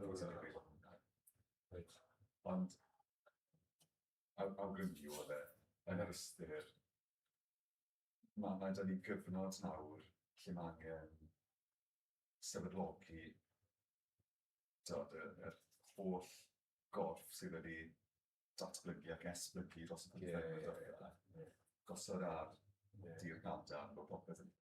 Pwy sy'n cyfrifol am hwnna? Reit. Ond awgrymu oedd e, yn yr ystyr, ma' 'da ni gyfnod nawr lle ma' angen sefydlogi, tibod, yr holl gorff sydd wedi datblygu ac esblygu dros y 15 mlynedd diwetha, gosod ar dir cadarn bod popeth yn...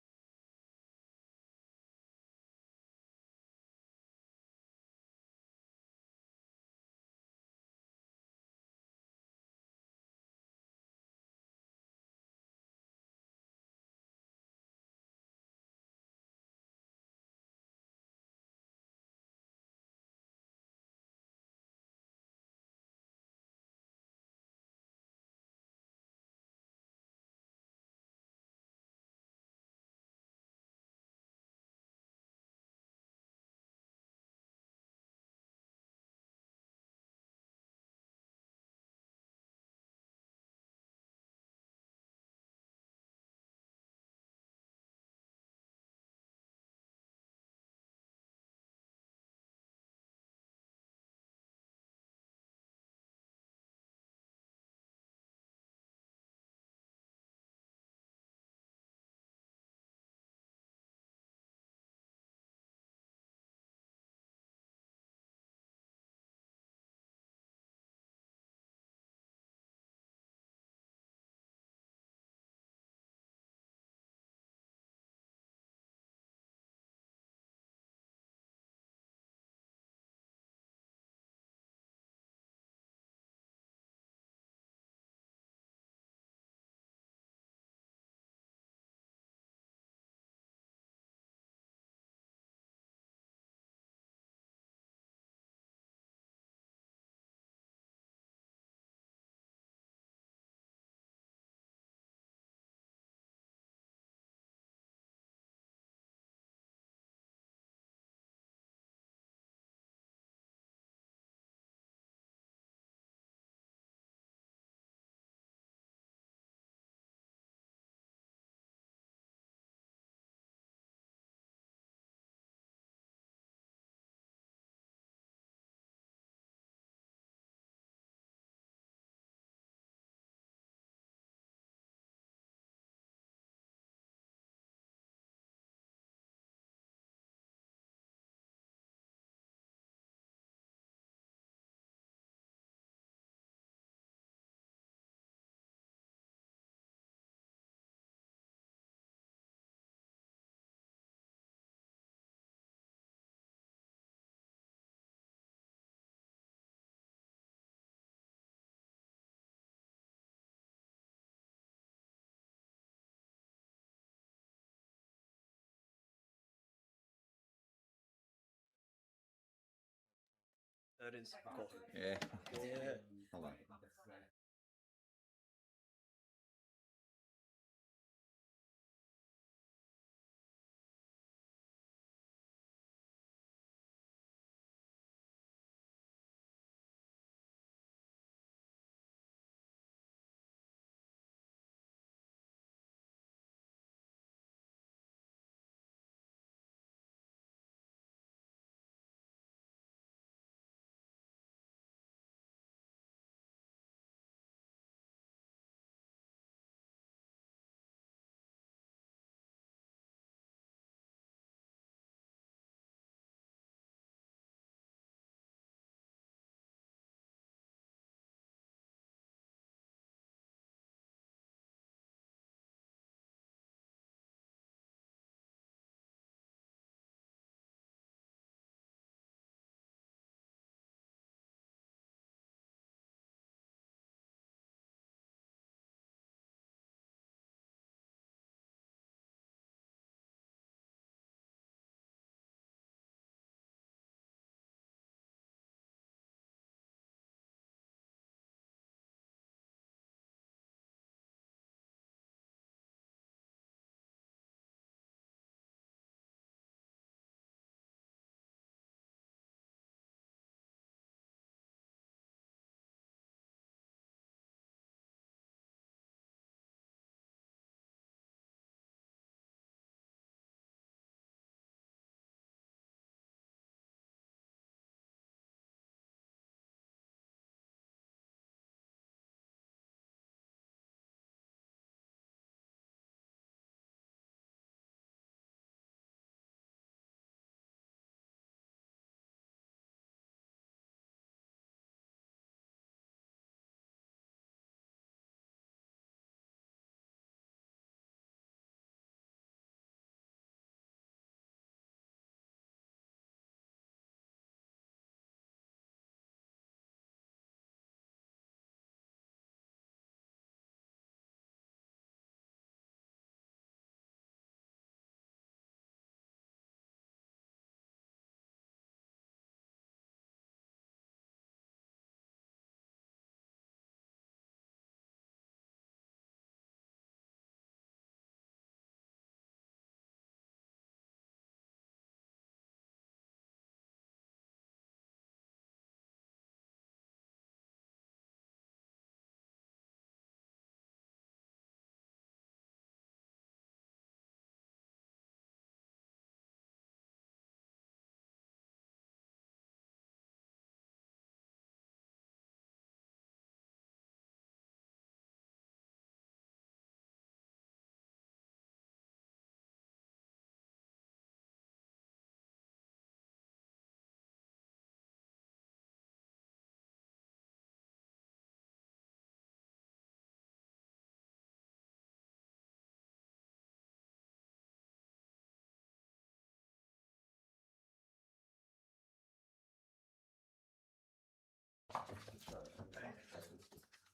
Yr un sy'n goch. Ie. Ie. Hold on.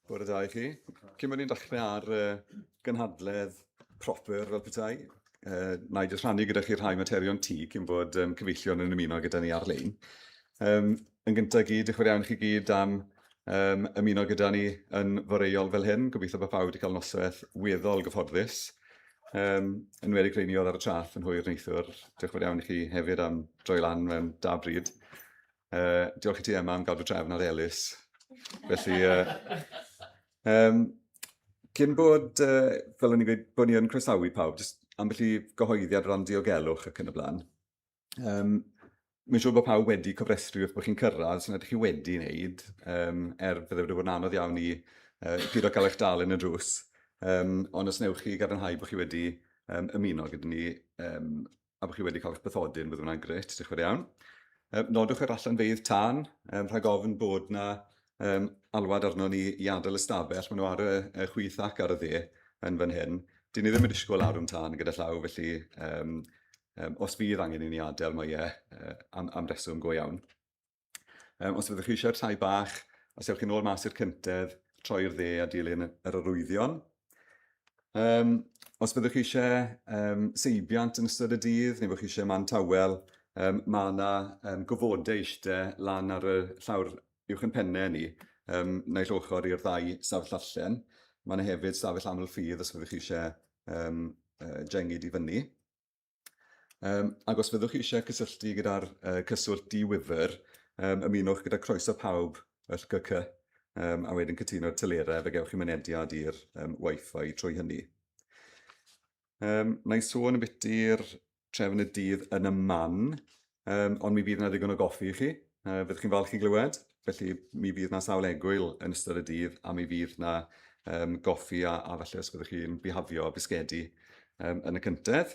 Bore da i chi. Cyn bod ni'n dechrau ar uh, gynhadledd proper fel petai, na i jyst rhannu gyda chi rhai materion tŷ cyn bod cyfeillion yn ymuno gyda ni ar-lein. Yn gyntaf gyd, diolch yn fawr iawn i chi gyd am ymuno gyda ni yn foreuol fel hyn. Gobeithio bod pawb wedi cael noswaith weddol gyfforddus. Yn enwedig rheini oedd ar y traeth yn hwyr neithiwr. Diolch yn fawr iawn i chi hefyd am droi lan mewn da bryd. Diolch i ti Emma am gadw trefn ar Elis. Felly, cyn bod, fel o'n i'n gweud, bod ni yn croesawu pawb, jyst ambell i gyhoeddiad o ran diogelwch ac yn y blaen. Mae'n siŵr bod pawb wedi cofrestru wrth bod chi'n cyrraedd, os nad ydych chi wedi wneud, er bydde wedi bod yn anodd iawn i pido cael eich dal yn y drws. Ond os wnewch chi gadarnhau bod chi wedi ymuno gyda ni a bod chi wedi cael eich bathodyn, bydd hwnna'n grêt, diolch yn fawr iawn. Nodwch yr allanfeydd tân, rhag ofn bod 'na alwad arno ni i adael y stafell, maen nhw ar y, y chwith ac ar y dde yn fan hyn. Dyn ni ddim yn disgwyl larwm tân gyda llaw, felly os fydd angen i ni adael, mae e am reswm go iawn. Os fyddwch chi eisiau'r tai bach, os ewch chi nôl mas i'r cyntedd, troi i'r dde a dilyn yr arwyddion. Os fyddwch chi eisiau seibiant yn ystod y dydd, neu bod chi eisiau man tawel, mae yna gofodau eistedd lan ar y llawr uwch yn pennau ni, naill ochr i'r ddau stafell allan. Mae yna hefyd stafell aml ffydd os fyddwch chi eisiau jengid i fyny. Ac os fyddwch chi eisiau cysylltu gyda'r cyswllt di-wifr, ymunwch gyda Croeso Pawb y LCC, a wedyn cytuno'r telerau, fe gewch chi mynediad i'r Wi-Fi trwy hynny. Na i sôn ambiti'r trefn y dydd yn y man, ond mi fydd yna ddigon o goffi i chi, fyddwch chi'n falch i glywed. Felly mi fydd 'na sawl egwyl yn ystod y dydd a mi fydd 'na goffi a falle os fyddwch chi'n bihafio bisgedi yn y cyntedd.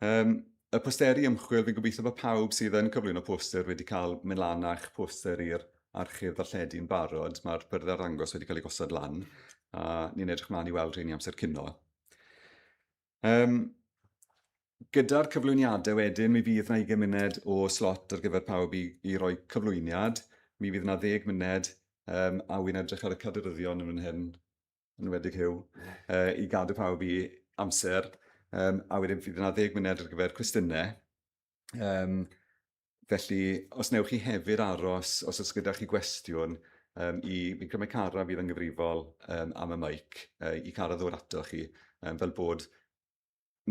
Y posteri ymchwil, fi'n gobeithio bod pawb sydd yn cyflwyno poster wedi cael mynd lan â'ch poster i'r archif ddarlledu'n barod. Mae'r byrddau arddangos wedi cael eu gosod lan a ni'n edrych mlaen i weld rheini amser cino. Gyda'r cyflwyniadau wedyn, mi fydd 'na ugain munud o slot ar gyfer pawb i roi cyflwyniad. Mi fydd 'na 10 munud, a wi'n edrych ar y cadeiryddion yn fan hyn, yn enwedig Huw, i gadw pawb i amser. A wedyn fydd 'na 10 munud ar gyfer cwestiynau. Felly, os wnewch chi hefyd aros, os oes gyda chi gwestiwn, i, fi'n credu mai Cara fydd yn gyfrifol am y meic, i Cara ddod atoch chi, fel bod,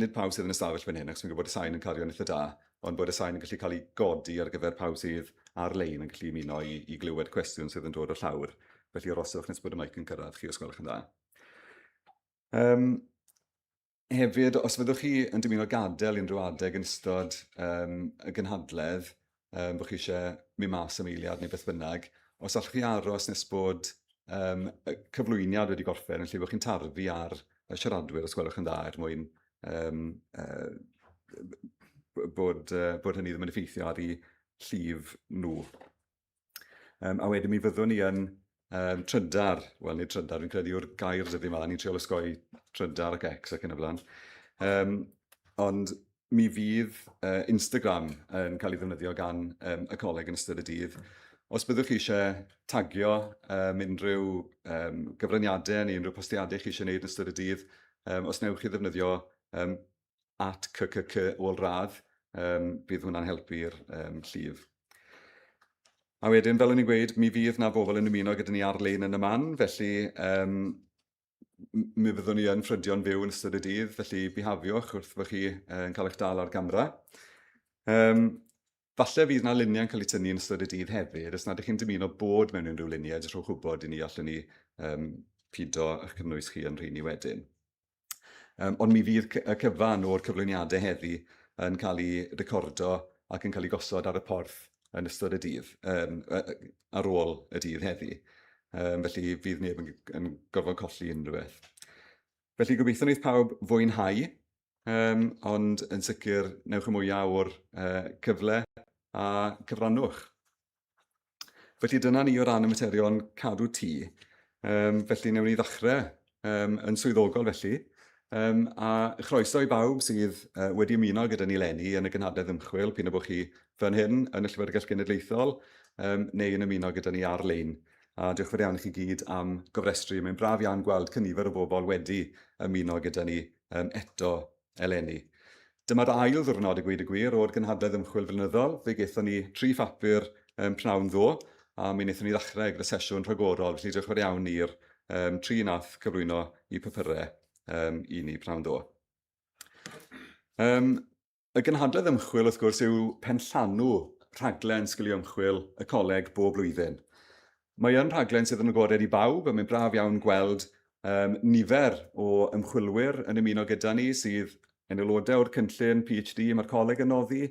nid pawb sydd yn y stafell fan hyn, achos fi'n gwybod bod y sain yn cario'n eitha da, ond bod y sain yn gallu cael ei godi ar gyfer pawb sydd ar-lein yn gallu ymuno i glywed cwestiwn sydd yn dod o'r llawr. Felly aroswch nes bod y meic yn cyrraedd chi os gwelwch yn dda. Hefyd, os fyddwch chi yn dymuno gadael unrhyw adeg yn ystod y gynhadledd, bod chi eisiau mynd mas am eiliad neu beth bynnag, os allwch chi aros nes bod y cyflwyniad wedi gorffen, yn lle bod chi'n tarfu ar y siaradwyr, os gwelwch yn dda, er mwyn bod hynny ddim yn effeithio ar eu llif nhw. A wedyn mi fyddwn ni yn trydar, wel nid trydar, fi'n credu yw'r gair dyddiau yma, ni'n trial osgoi trydar ac X ac yn y blaen. Ond mi fydd Instagram yn cael ei ddefnyddio gan y coleg yn ystod y dydd. Os byddwch chi eisiau tagio unrhyw gyfraniadau neu unrhyw postiadau chi eisiau gwneud yn ystod y dydd, os wnewch chi ddefnyddio @ccc ôl-radd, bydd hwnna'n helpu'r llif. A wedyn, fel o'n i'n gweud, mi fydd 'na bobl yn ymuno gyda ni ar-lein yn y man, felly mi fyddwn ni yn ffrydio'n fyw yn ystod y dydd, felly bihafiwch wrth fod chi yn cael eich dal ar gamera. Falle fydd 'na luniau'n cael eu tynnu yn ystod y dydd hefyd, os nad ydych chi'n dymuno bod mewn unrhyw luniau, jyst rhowch wybod i ni, allwn ni pido eich cynnwys chi yn rheini wedyn. Ond mi fydd y cyfan o'r cyflwyniadau heddi yn cael eu recordo ac yn cael eu gosod ar y porth yn ystod y dydd, ar ôl y dydd heddi. Felly fydd neb yn gorfod colli unrhyw beth. Felly gobeithio wneith pawb fwynhau, ond yn sicr newch y mwyaf o'r cyfle a cyfrannwch. Felly dyna ni o ran y materion cadw tŷ. Felly wnawn ni ddechrau yn swyddogol felly. A chroeso i bawb sydd wedi ymuno gyda ni leni yn y gynhadledd ymchwil, p'un a bod chi fan hyn yn y Llyfrgell Genedlaethol neu yn ymuno gyda ni ar-lein. A diolch yn fawr iawn i chi gyd am gofrestru. Mae'n braf iawn gweld cynifer o bobl wedi ymuno gyda ni um, eto eleni. Dyma'r ail ddiwrnod, i gweud y gwir, o'r gynhadledd ymchwil flynyddol. Fe gaethon ni tri phapur um, pnawn ddo, a mi wnaethon ni ddechrau gyda sesiwn rhagorol, felly diolch yn fawr iawn i'r um, tri nath cyflwyno i papurau um, i ni pnawn ddo. Um, y gynhadledd ymchwil, wrth gwrs, yw penllanw rhaglen sgiliau ymchwil y coleg bob blwyddyn. Mae yn rhaglen sydd yn agored i bawb, a mae'n braf iawn gweld um, nifer o ymchwilwyr yn ymuno gyda ni sydd yn aelodau o'r cynllun PhD mae'r coleg yn noddi,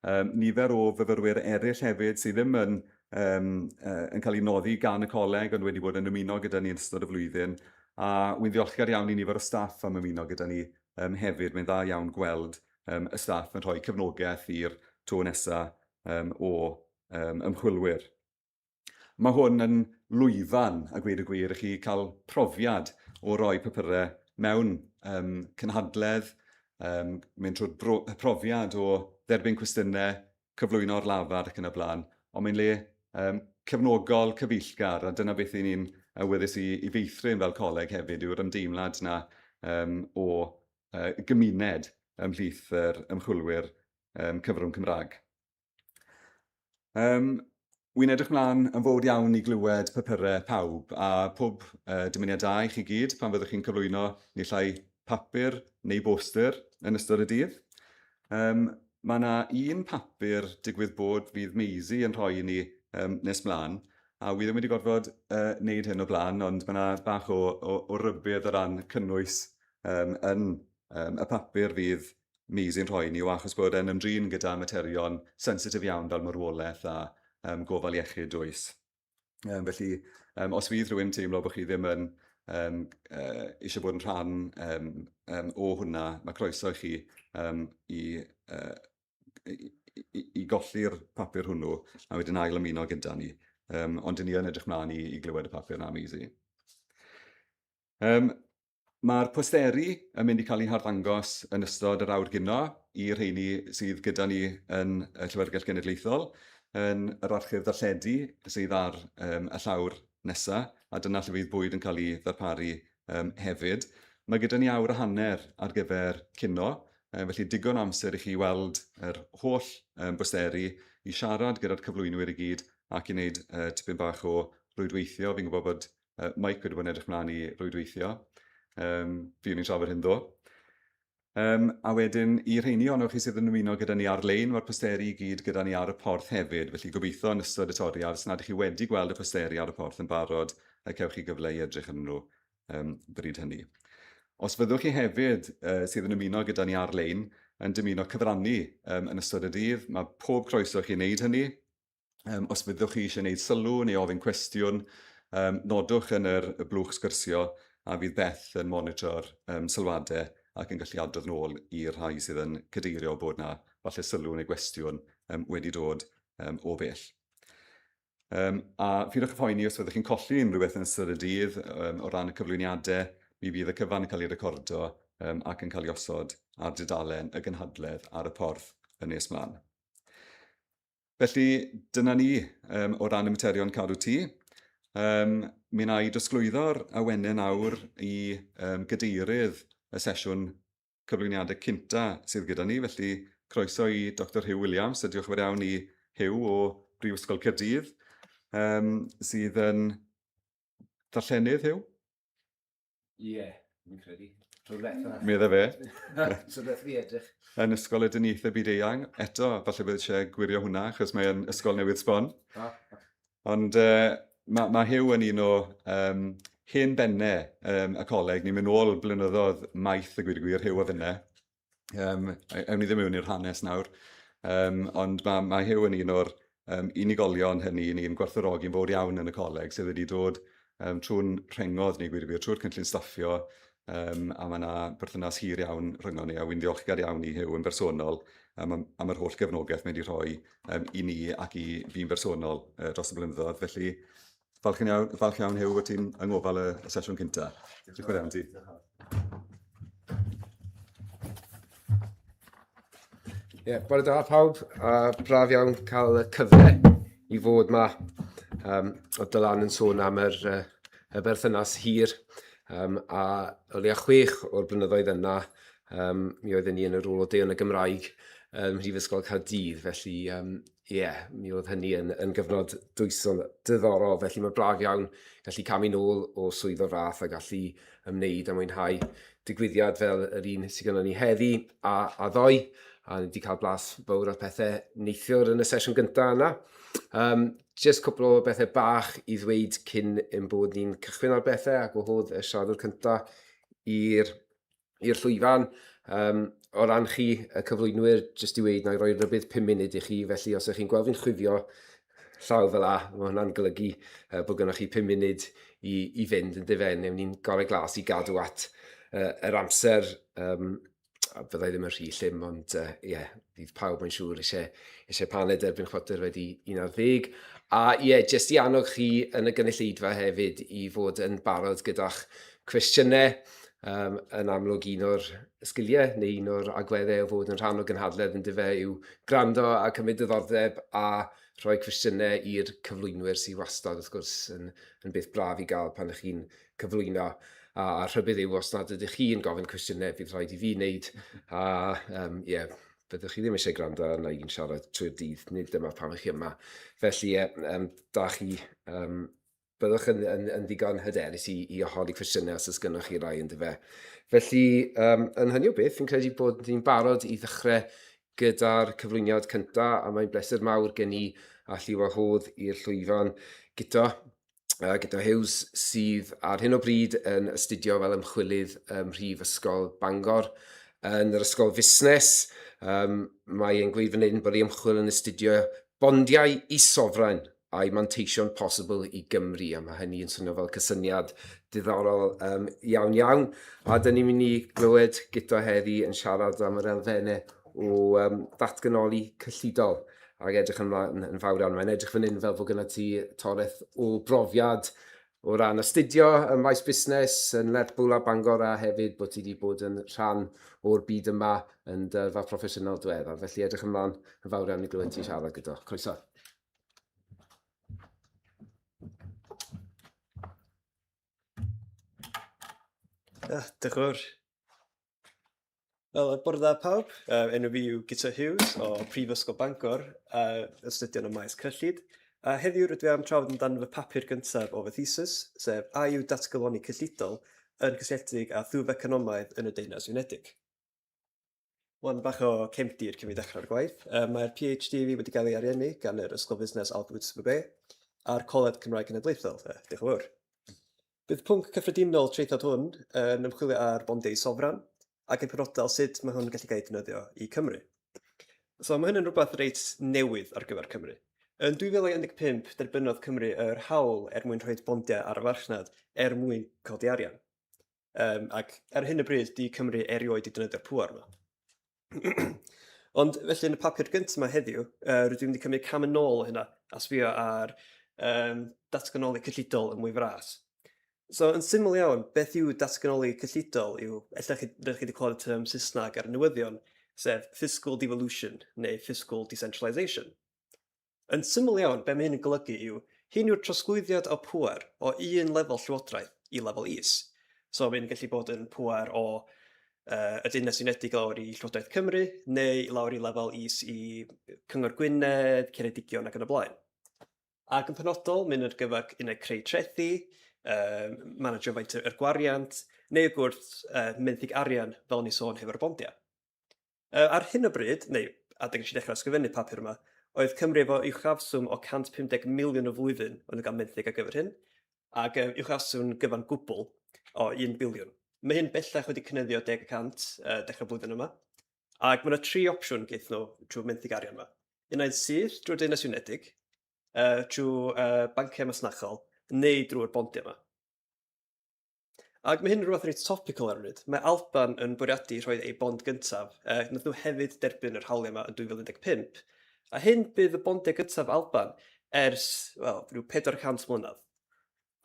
um, nifer o fyfyrwyr eraill hefyd sydd ddim yn, um, uh, yn cael eu noddi gan y coleg ond wedi bod yn ymuno gyda ni yn ystod y flwyddyn. A wy'n ddiolchgar iawn i nifer o staff am ymuno gyda ni um, hefyd. Mae'n dda iawn gweld um, y staff yn rhoi cefnogaeth i'r to nesaf um, o um, ymchwilwyr. Mae hwn yn lwyfan, a gweud y gwir, i chi cael profiad o roi papurau mewn um, cynhadledd, um, mynd trwy'r profiad o dderbyn cwestiynau, cyflwyno'r lafar ac yn y blaen. Ond mae'n le um, cefnogol, cyfeillgar, a dyna beth i ni'n awyddus i, i feithrin fel coleg hefyd, yw'r ymdeimlad yna um, o uh, gymuned ymhlith yr ymchwilwyr um, cyfrwng Cymraeg. Um, Wy'n edrych mlaen yn fawr iawn i glywed papurau pawb a pob uh, dymuniad da i chi gyd pan fyddwch chi'n cyflwyno naill ai papur neu boster yn ystod y dydd. Um, mae yna un papur digwydd bod fydd Maisie yn rhoi i ni um, nes mlaen, a wi ddim wedi gorfod uh, wneud hyn o blaen, ond mae yna bach o, o, o rybudd o ran cynnwys um, yn um, y papur fydd Maisie yn rhoi ni yw achos bod e'n ymdrin gyda materion sensitif iawn fel marwolaeth a um, gofal iechyd dwys. Um, felly, um, os fydd rhywun teimlo bod chi ddim yn um, uh, eisiau bod yn rhan um, um, o hwnna, mae croeso i chi um, i, uh, i, i, i golli'r papur hwnnw a wedyn ail ymuno gyda ni. Um, ond dyn ni yn edrych mlaen i, i glywed y papur na, Maisie. Um, Mae'r posteri yn mynd i cael eu harddangos yn ystod yr awr gino i'r rheini sydd gyda ni yn y Llyfrgell Genedlaethol, yn yr archif ddarlledu sydd ar um, y llawr nesaf, a dyna lle fydd bwyd yn cael ei ddarparu um, hefyd. Mae gyda ni awr a hanner ar gyfer cino, um, felly digon o amser i chi weld yr holl um, bosteri, i siarad gyda'r cyflwynwyr i gyd ac i wneud uh, tipyn bach o rwydweithio. Fi'n gwybod bod Mike wedi bod yn edrych mlaen i rwydweithio. Um, fi o'n i'n trafod hyn ddo. Um, a wedyn, i rheini ohonoch chi sydd yn ymuno gyda ni ar-lein, mae'r posteri i gyd gyda ni ar y porth hefyd, felly gobeithio yn ystod y toriad, os nad ydych chi wedi gweld y posteri ar y porth yn barod, y cewch chi gyfle i edrych arnyn nhw um, bryd hynny. Os fyddwch chi hefyd uh, sydd yn ymuno gyda ni ar-lein yn dymuno cyfrannu um, yn ystod y dydd, mae pob croeso chi wneud hynny. Um, os fyddwch chi eisiau gwneud sylw neu ofyn cwestiwn, um, nodwch yn yr y blwch sgyrsio a fydd Beth yn monitro'r um, sylwadau ac yn gallu adrodd nôl i'r rhai sydd yn cadeirio bod na falle sylw neu gwestiwn um, wedi dod um, o bell. Um, a pheidiwch â phoeni os fyddwch chi'n colli unrhyw beth yn ystod y dydd um, o ran y cyflwyniadau, mi fydd y cyfan yn cael ei recordo um, ac yn cael ei osod ar dudalen y gynhadledd ar y porth yn nes mlaen. Felly, dyna ni um, o ran y materion cadw tŷ. Um, mi wna i drosglwyddo'r awenau nawr i um, gadeirydd y sesiwn cyflwyniadau cynta sydd gyda ni. Felly, croeso i Dr Huw Williams, a diolch yn fawr iawn i Huw o Brifysgol Caerdydd, um, sydd yn darllenydd, Huw? Ie, yeah, fi'n credu. Rhywbeth yna. Medda fe. Rhywbeth fi edrych. Yn Ysgol y Dyniaethau Byd-eang, eto, falle bydd eisiau gwirio hwnna, achos mae'n ysgol newydd sbon. Ah. Ond uh, mae, ma Huw yn un o um, hen bennau um, y coleg. Ni'n mynd nôl blynyddoedd maith y gwir y gwir, Huw a finne. Um, ewn ni ddim mewn i'r hanes nawr, um, ond mae, mae Huw yn un o'r um, unigolion hynny ni'n gwerthfawrogi'n fawr iawn yn y coleg sydd wedi dod um, trwy'n rhengodd ni, gwir y gwir, trwy'r cynllun staffio, um, a mae yna berthynas hir iawn rhyngon ni, a wy'n ddiolchgar iawn i Huw yn bersonol um, am, am yr holl gefnogaeth mae wedi rhoi um, i ni ac i fi'n bersonol uh, dros y blynyddoedd. Felly, Falch iawn, falch iawn Huw bod ti'n yng ngofal y, y sesiwn cynta. Diolch yn fawr iawn ti. Ie, yeah, bore da pawb, a braf iawn cael y cyfle i fod ma. Oedd Dylan yn sôn am yr, y berthynas hir, a o leia 6 o'r blynyddoedd yna, mi oedden ni yn y rôl o Deon y Gymraeg ym Mhrifysgol Caerdydd, felly ie, yeah, mi oedd hynny yn, yn gyfnod dwysol diddorol, felly mae braf iawn gallu camu nôl o swydd o'r fath a gallu ymwneud a mwynhau digwyddiad fel yr un sydd gennym ni heddi a, a ddoe, a ni wedi cael blas fawr o'r pethau neithiwr yn y sesiwn gyntaf yna. Just cwpl o bethau bach i ddweud cyn ein bod ni'n cychwyn ar bethau a gwahodd y siaradwr cyntaf i'r i'r llwyfan. O ran chi, y cyflwynwyr, jyst i weud, na i roi rhybudd 5 munud i chi, felly os ydych chi'n gweld fi'n chwifio llaw fel 'a, mae hwnna'n golygu bod gennych chi 5 munud i, i fynd yn dyfe. Newn ni'n gorau glas i gadw at yr amser. A byddai ddim yn rhy llym, ond ie, yeah, fydd pawb mae'n siŵr eisiau, eisiau paned erbyn chwarter wedi 11. A ie, yeah, jyst i annog chi yn y gynulleidfa hefyd i fod yn barod gyda'ch cwestiynau. Yn amlwg un o'r sgiliau neu un o'r agweddau o fod yn rhan o gynhadledd yn dyfe yw gwrando a cymryd diddordeb a rhoi cwestiynau i'r cyflwynwyr sydd wastad wrth gwrs yn, yn beth braf i gael pan ych chi'n cyflwyno. A, a rhybudd yw os nad ydych chi'n gofyn cwestiynau bydd rhaid i fi wneud a um, yeah, byddwch chi ddim eisiau gwrando arna i'n siarad trwy'r dydd, nid dyma pam ych chi yma. Felly, ie, um, da chi um, byddwch yn, yn, yn ddigon hyderus i, i holi cwestiynau os oes gennych chi rai yndyfe. Felly, yn hynny o beth, fi'n credu bod ni'n barod i ddechrau gyda'r cyflwyniad cyntaf, a mae'n bleser mawr gen i allu wahodd i'r llwyfan Guto, Guto Hughes, sydd ar hyn o bryd yn astudio fel ymchwilydd ym Mhrifysgol Bangor yn yr Ysgol Fusnes. Mae e'n gweud fan hyn bod ei ymchwil yn astudio bondiau is-sofran a'i manteision posibl i Gymru, a mae hynny yn swnio fel cysyniad diddorol iawn iawn. A dyn ni'n mynd i glywed Guto heddi yn siarad am yr elfennau o ddatganoli cyllidol ac edrych ymlaen yn fawr iawn. Mae'n edrych fan hyn fel bod gyda ti toreth o brofiad o ran astudio ym maes busnes yn Lerpwl a Bangor a hefyd bod ti wedi bod yn rhan o'r byd yma yn dy yrfa proffesiynol diweddar. Felly edrych ymlaen yn fawr iawn i glywed ti'n siarad gyda. Croeso. Ah, diolch yn fawr. Wel, bore da pawb. Enw fi yw Guto Hughes o Prifysgol Bangor, a astudio yn y maes cyllid. A heddiw rydw i am trafod amdano fy papur gyntaf o fy thesis, sef a yw datganoli cyllidol yn cysylltiedig â thwf economaidd yn y Deyrnas Unedig. Wan bach o cefndir cyn fi ddechrau'r gwaith. Mae'r PhD fi wedi cael ei ariannu gan yr Ysgol Fusnes Albert Bay a'r Coleg Cymraeg Cenedlaethol. Diolch yn fawr. Bydd pwnc cyffredinol traethawd hwn yn ymchwilio ar bondiau sofran ac yn penodol sut mae hwn yn gallu cael ei defnyddio i Cymru. So mae hyn yn rhywbeth reit newydd ar gyfer Cymru. Yn 2015, derbynnodd Cymru yr hawl er mwyn rhoi bondiau ar y farchnad er mwyn codi arian. Ac ar hyn o bryd, di Cymru erioed 'di defnyddio'r pŵer yma. Ond felly yn y papur gyntaf yma heddiw, rydw i'n mynd i cymryd cam yn ôl o hynna a sbio ar datganoli cyllidol yn mwy fras. So yn syml iawn, beth yw datganoli cyllidol yw, ella chi, rydych chi wedi clywed y term Saesneg ar y newyddion, sef fiscal devolution neu fiscal decentralisation. Yn syml iawn, be mae hyn yn golygu yw, hyn yw'r trosglwyddiad o pŵer o un lefel llywodraeth i lefel is. So mae'n gallu bod yn pŵer o y Deyrnas Unedig lawr i Llywodraeth Cymru, neu i lawr i lefel is i Cyngor Gwynedd, Ceredigion ac yn y blaen. Ac yn penodol, mae'n ar gyfer unai creu trethi, managio faint yr gwariant, neu wrth gwrs menthyg arian, fel o'n i sôn hefo'r bondiau. Ar hyn o bryd, neu adeg nes i ddechrau ysgrifennu papur yma, oedd Cymru efo uchafswm o 150 miliwn y flwyddyn o'n nhw'n cael menthyg ar gyfer hyn, ac uchafswm gyfan gwbl o 1 biliwn. Mae hyn bellach wedi cynyddu o 10 y cant dechrau blwyddyn yma, ac mae yna tri opsiwn geith nhw trwy menthyg arian yma. Un ai'n syth drwy'r Deyrnas Unedig, trwy banciau masnachol, neu drwy'r bondiau yma. Ac mae hyn yn rhywbeth reit topical ar y pryd. Mae Alban yn bwriadu rhoi eu bond gyntaf. Nath nhw hefyd derbyn yr hawliau yma yn 2015. A hyn bydd y bondiau gyntaf Alban ers, wel, rhyw 400 mlynedd.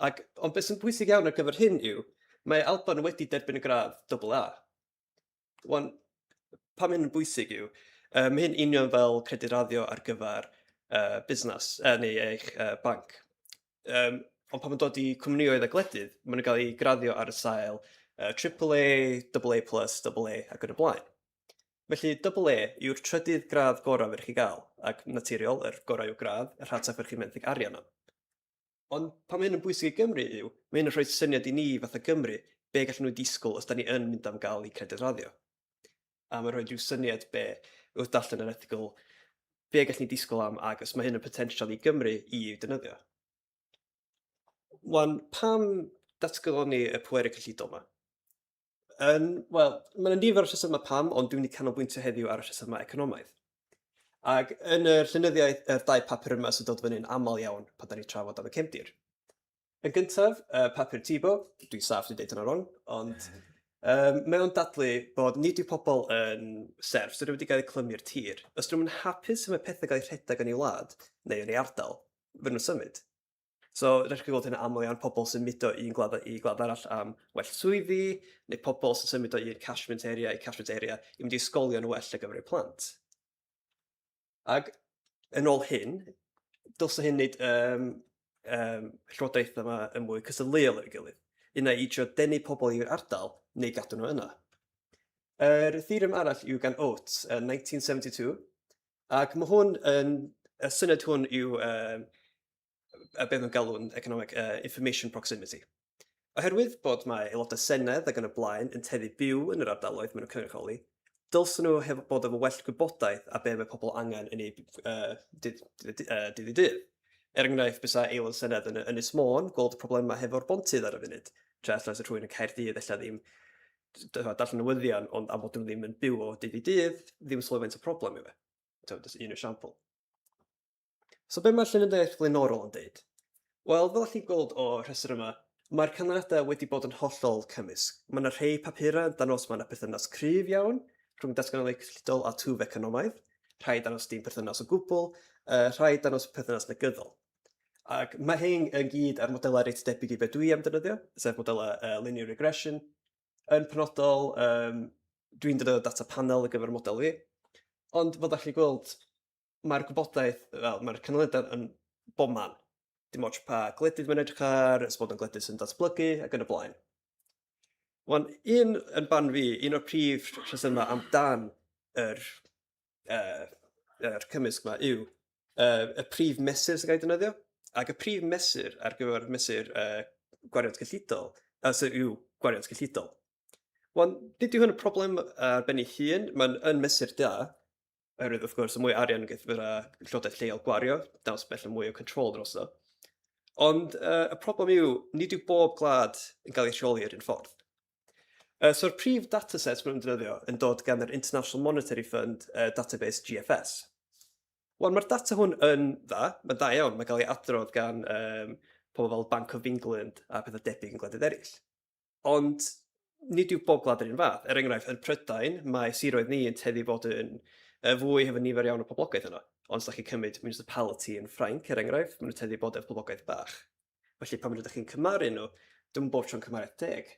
Ac, ond beth sy'n bwysig iawn ar gyfer hyn yw, mae Alban wedi derbyn y gradd double A. Wan, pam hyn yn bwysig yw, mae hyn union fel credyd raddio ar gyfer busnes, neu eich banc. Ond pan mae'n dod i cwmnïoedd a gwledydd, maen nhw'n cael eu graddio ar y sail triple A, double A plus, double A ac yn y blaen. Felly, double A yw'r trydydd gradd gorau fedrwch chi gael, ac naturiol, yr gorau yw gradd, y rhataf fedrwch chi menthyg arian am. Ond pam mae hyn yn bwysig i Gymru yw, mae hyn yn rhoi syniad i ni fatha Gymru, be gallwn nhw disgwyl os da ni yn mynd am gael ei credyd raddio. A mae'n rhoi rhyw syniad be, wrth darllen yr erthygl, be gallwn ni disgwyl am ac os mae hyn yn potensial i Gymru i i'w defnyddio. Wan, pam datgyloni y pwerau cyllidol yma? Yn, wel, mae yna nifer o rhesymau pam, ond dwi'n mynd i canolbwyntio heddiw ar y rhesymau economaidd. Ac yn yr llenyddiaeth, yr dau papur yma sy'n dod fyny'n aml iawn pan da ni'n trafod am y cefndir. Yn gyntaf, y papur Tibo, dwi'n saff dwi'n deud hwnna'n wrong, ond mae o'n dadlu bod nid yw pobl yn serfs, dydyn nhw wedi cael eu clymu i'r tir. Os dyn nhw'n hapus sut mae pethau gael eu rhedeg yn ei wlad neu yn ei ardal, fydden nhw'n symud. So, rydych chi'n gweld hyn aml iawn, pobl sy'n mudo un gwlad i gwlad arall am well swyddi, neu pobl sy'n symud o un catchment area i catchment area i mynd i ysgolion well ar gyfer eu plant. Ac yn ôl hyn, dylse hyn wneud llywodraeth yma yn mwy cystadleuol efo'i gilydd. Una i trio denu pobl i'r ardal neu gadw nhw yna. Yr theorem arall yw gan Oates yn 1972, ac mae hwn yn, y syniad hwn yw a beth nhw'n galw'n economic information proximity. Oherwydd bod mae aelodau Senedd ac yn y blaen yn tueddu byw yn yr ardaloedd maen nhw'n cynrychioli, dylsen nhw hefo bod efo well gwybodaeth a be mae pobl angen yn eu dydd, dydd i dydd. Er enghraifft, bysa aelod Senedd yn Ynys Môn gweld y problemau hefo'r bontydd ar y funud, tra ella fysa rhywun yn Caerdydd ella ddim darllen newyddion, ond am bod nhw ddim yn byw o dydd i dydd, ddim sylwi faint o problem yw e. So, jyst un esiampl. So be mae'r llenyddiaeth flaenorol yn deud? Wel, fel chi'n gweld o'r rhestr yma, mae'r canlyniadau wedi bod yn hollol cymysg. Mae yna rhai papurau yn dangos mae yna perthynas cryf iawn rhwng datganoli cyllidol a twf economaidd, rhai dangos dim perthynas o gwbl, rhai dangos perthynas negyddol. Ac mae hyn yn gyd ar modelau reit debyg i be dwi am defnyddio, sef modelau linear regression. Yn penodol, dwi'n defnyddio data panel ar gyfer model fi, ond fel da chi'n gweld, mae'r gwybodaeth, wel, mae'r canlyniadau yn bob man. Dim ots pa gwledydd mae'n edrych ar, os bod yn gwledydd sy'n datblygu ac yn y blaen. Wan, un yn barn fi, un o'r prif rhesymau amdan yr, yr cymysg yma yw y prif mesur sy'n cael ei defnyddio. Ac y prif mesur ar gyfer mesur gwariant cyllidol, so yw gwariant cyllidol. Wan, nid yw hwn yn problem ar ben ei hun, mae'n yn mesur da, oherwydd wrth gwrs y mwy o arian gyda fydda llywodraeth lleol gwario, dawns bell yn mwy o control drosto. Ond y problem yw, nid yw bob gwlad yn cael ei rheoli yr un ffordd. So'r prif datasets maen nhw'n defnyddio yn dod gan yr International Monetary Fund database GFS. Wel, mae'r data hwn yn dda, mae'n dda iawn, mae'n cael ei adrodd gan pobl fel Bank of England a pethau debyg yn gwledydd eraill. Ond nid yw bob gwlad yr un fath. Er enghraifft, yn Prydain, mae siroedd ni yn tueddu fod yn fwy hefo nifer iawn o poblogaeth yno. Ond os da chi'n cymryd municipality yn Ffrainc, er enghraifft, maen nhw'n tueddu bod efo poblogaeth bach. Felly pan rydych chi'n cymharu nhw, dwi'm bob tro'n cymhariaeth teg.